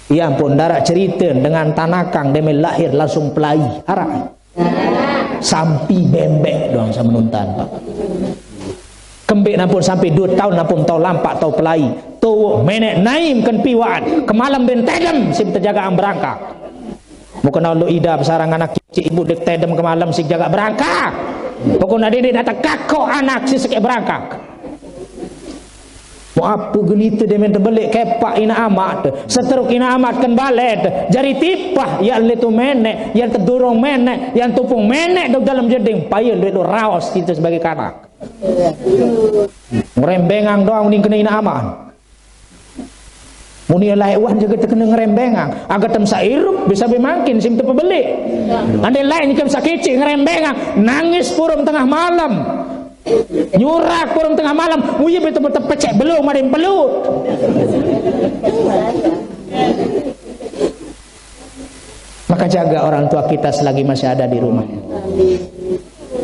Ya ampun, darak cerita dengan tanakang demi lahir langsung pelai. Arak. Sampi bembek doang sama nuntan, Pak. Kembik nampun sampi dua tahun nampun tau lampak tau pelai. Tuwuk menek naim ken piwaan. Kemalam ben tedem sim tejaga am berangkak. Mukena lu ida besarang anak cicik ibu dek tedem kemalam si jaga berangkak. Pokokna dede nak tekak kok anak si sekek berangkak. Mau apa gelita dia main tebelik kepak ina amat tu. Seteruk ina amat ken balet tu. Jari tipah yang litu menek, yang tedurung menek, yang tupung menek dok dalam jeding. Payah duit lu raos kita sebagai kanak. Ngerembengang doang ning kena ina amat. Muni laik wan jaga terkena ngerembengang. Agak tem sairup bisa bemangkin sim tepebelik. Andai lain kem sakicik ngerembengang. Nangis purum tengah malam. Nyurak kurang tengah malam, uye betul-betul pecek belum ada yang pelut. Maka jaga orang tua kita selagi masih ada di rumah.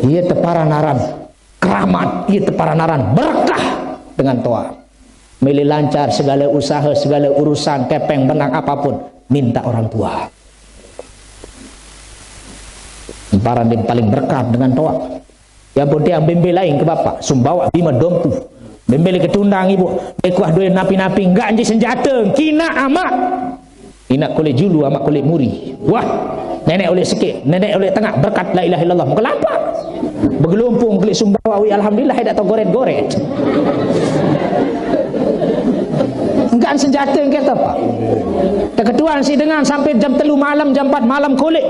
Ia tepara naran keramat, ia tepara naran berkah dengan toa. Milih lancar segala usaha, segala urusan, kepeng benang apapun, minta orang tua. Paran dia paling berkah dengan toa. Ya pun tiang bembe lain ke bapak, sumbawa bima dompu. Bembe lagi tundang ibu, dekuah duit napi-napi, enggak anji senjata, kina amak. Inak kulit julu, amak kulit muri. Wah, nenek oleh sikit, nenek oleh tengah, berkat la ilaha illallah. Muka lapak. Begelumpung kulit sumbawa, wi alhamdulillah, tidak tahu goret-goret. Enggak senjata yang kata apa. Keketuan si dengan sampai jam telu malam, jam empat malam kulit.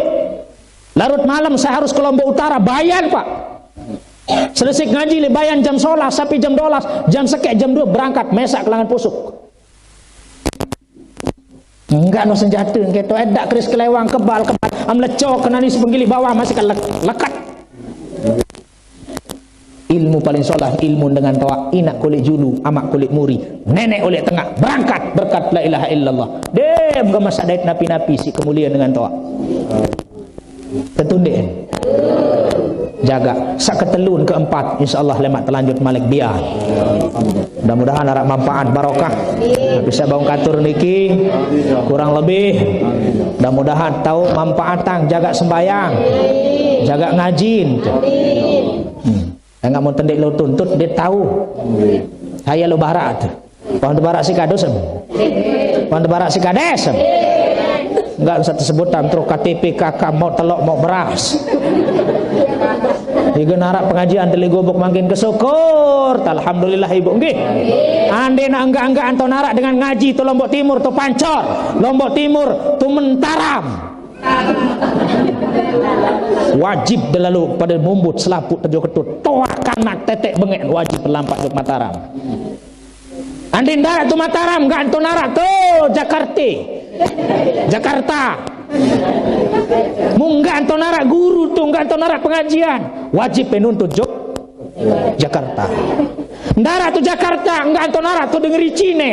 Larut malam saya harus ke Lombok Utara, bayan, Pak. Selesai ngaji le bayan jam sebelas sampai jam dua belas, jam sekek jam dua berangkat, mesak kelangan pusuk. Enggak no senjata, gitu. Edak keris kelewang, kebal, kebal. Am lecok, kena ni sepenggilih bawah, masih kan lek-, lekat. Ilmu paling solah, ilmu dengan toa, inak kulit julu, amak kulit muri, nenek oleh tengah, berangkat, berkat la ilaha illallah. Dem, gak masa dait napi-napi, si kemuliaan dengan toa. Ketundik. Jaga. Sak ketelun keempat, insya Allah lemak terlanjut malik biar. Mudah-mudahan harap manfaat barokah. Bisa bangun katur niki kurang lebih. Mudah-mudahan tahu manfaat tang jaga sembayang, jaga ngajin. Hmm. Enggak mau tendek lo tuntut dia tahu. Saya lo barat. Paham tu barak si kadus em? Paham tu barak si kades em? Enggak usah tersebutan terus K T P K K mau telok mau beras. Iga narak pengajian teli gubuk makin kesyukur. Alhamdulillah ibu nggih. Ande nak enggak-enggak anto narak dengan ngaji tu Lombok Timur tu Pancor, Lombok Timur tu Mentaram. Wajib delalu pada mumbut selaput tejo ketut. Toa kanak tetek bengek wajib pelampak jok Mataram. Andin darat tu Mataram, enggak anto narak tu Jakarta. Jakarta. Mu enggak anto narak guru tu, enggak anto narak pengajian. Wajib penuntut jok Jakarta. Darat tu Jakarta, enggak anto narak tu dengeri Cine.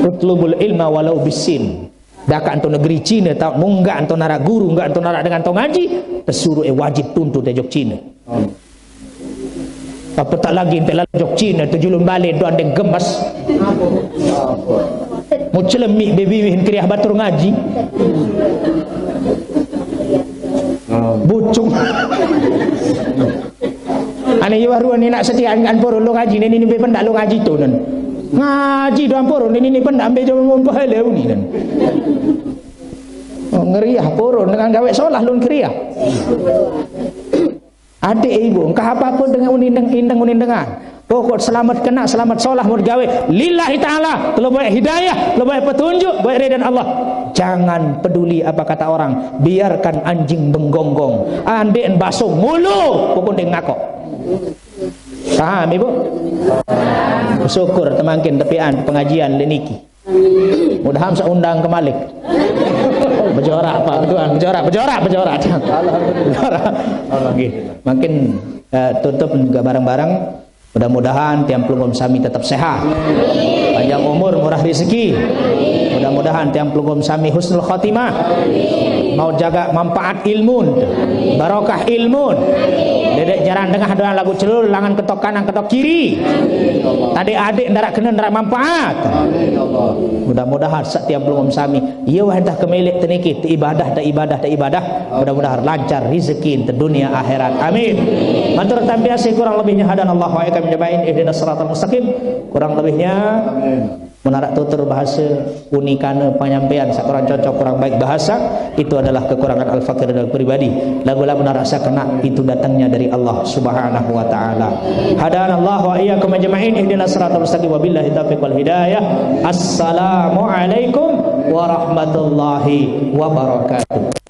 Utlubul ilma walau bisin. Dakak anto negeri Cina tau, mu enggak anto narak guru, enggak anto narak dengan anto ngaji, tesuruh eh wajib tuntut eh jok Cina. Apa tak lagi ente lalu jok Cina tu julun balik tu andeng gemes. Mucelemik baby wih kriah batur ngaji. Bucung. Ane yo waruan ni nak setiaan kan poro lo ngaji, nini ni be pendak lo ngaji tu nan. Ngaji doang poro, nini ni pendak ambil jom mumpah le uni nan. Oh, ngeriah poro dengan gawe solah lun kriah. Adik ibu, engkah apa pun dengan unin deng-, indeng unin dengan. Pokok selamat kena, selamat solah mau digawe. Lillahi ta'ala, kalau baik hidayah, kalau baik petunjuk, baik ridha Allah. Jangan peduli apa kata orang. Biarkan anjing menggonggong. Andik baso mulu, pokok dia ngakok. Paham ibu? Syukur temangkin tepian pengajian leniki. Mudahan saya undang ke Malik. Bejorak Pak Tuan, bejorak, bejorak, bejorak. Bejorak. Oke. Makin eh, tutup juga bareng-bareng. Mudah-mudahan tiang pelungguh sami tetap sehat. Panjang umur, murah rezeki. Mudah-mudahan tiang pelungguh sami husnul khotimah. Mau jaga manfaat ilmu, barokah ilmu. Dedek jaran tengah doang lagu celul, langan ketok kanan, ketok kiri. Tadi adik ndarak kena, ndarak manfaat. Mudah-mudahan setiap pelungguh sami. Iya wah dah kemelik teniki, te ibadah, te ibadah, te ibadah. Mudah-mudahan lancar rezeki te dunia akhirat. Amin. Matur tampi asih, kurang lebihnya hadanallahu wa iyyakum ajmain, ihdinas siratal mustaqim. Kurang lebihnya menarak tutur bahasa unikana penyampaian, kurang cocok, kurang baik bahasa, itu adalah kekurangan al-fakir dan pribadi. Lagu-lagu narasa kena itu datangnya dari Allah Subhanahu wa taala. Hadanallahu wa iyyakum ajmain, ihdinas siratal mustaqim, wabillahi taufiq wal hidayah. Assalamualaikum warahmatullahi wabarakatuh.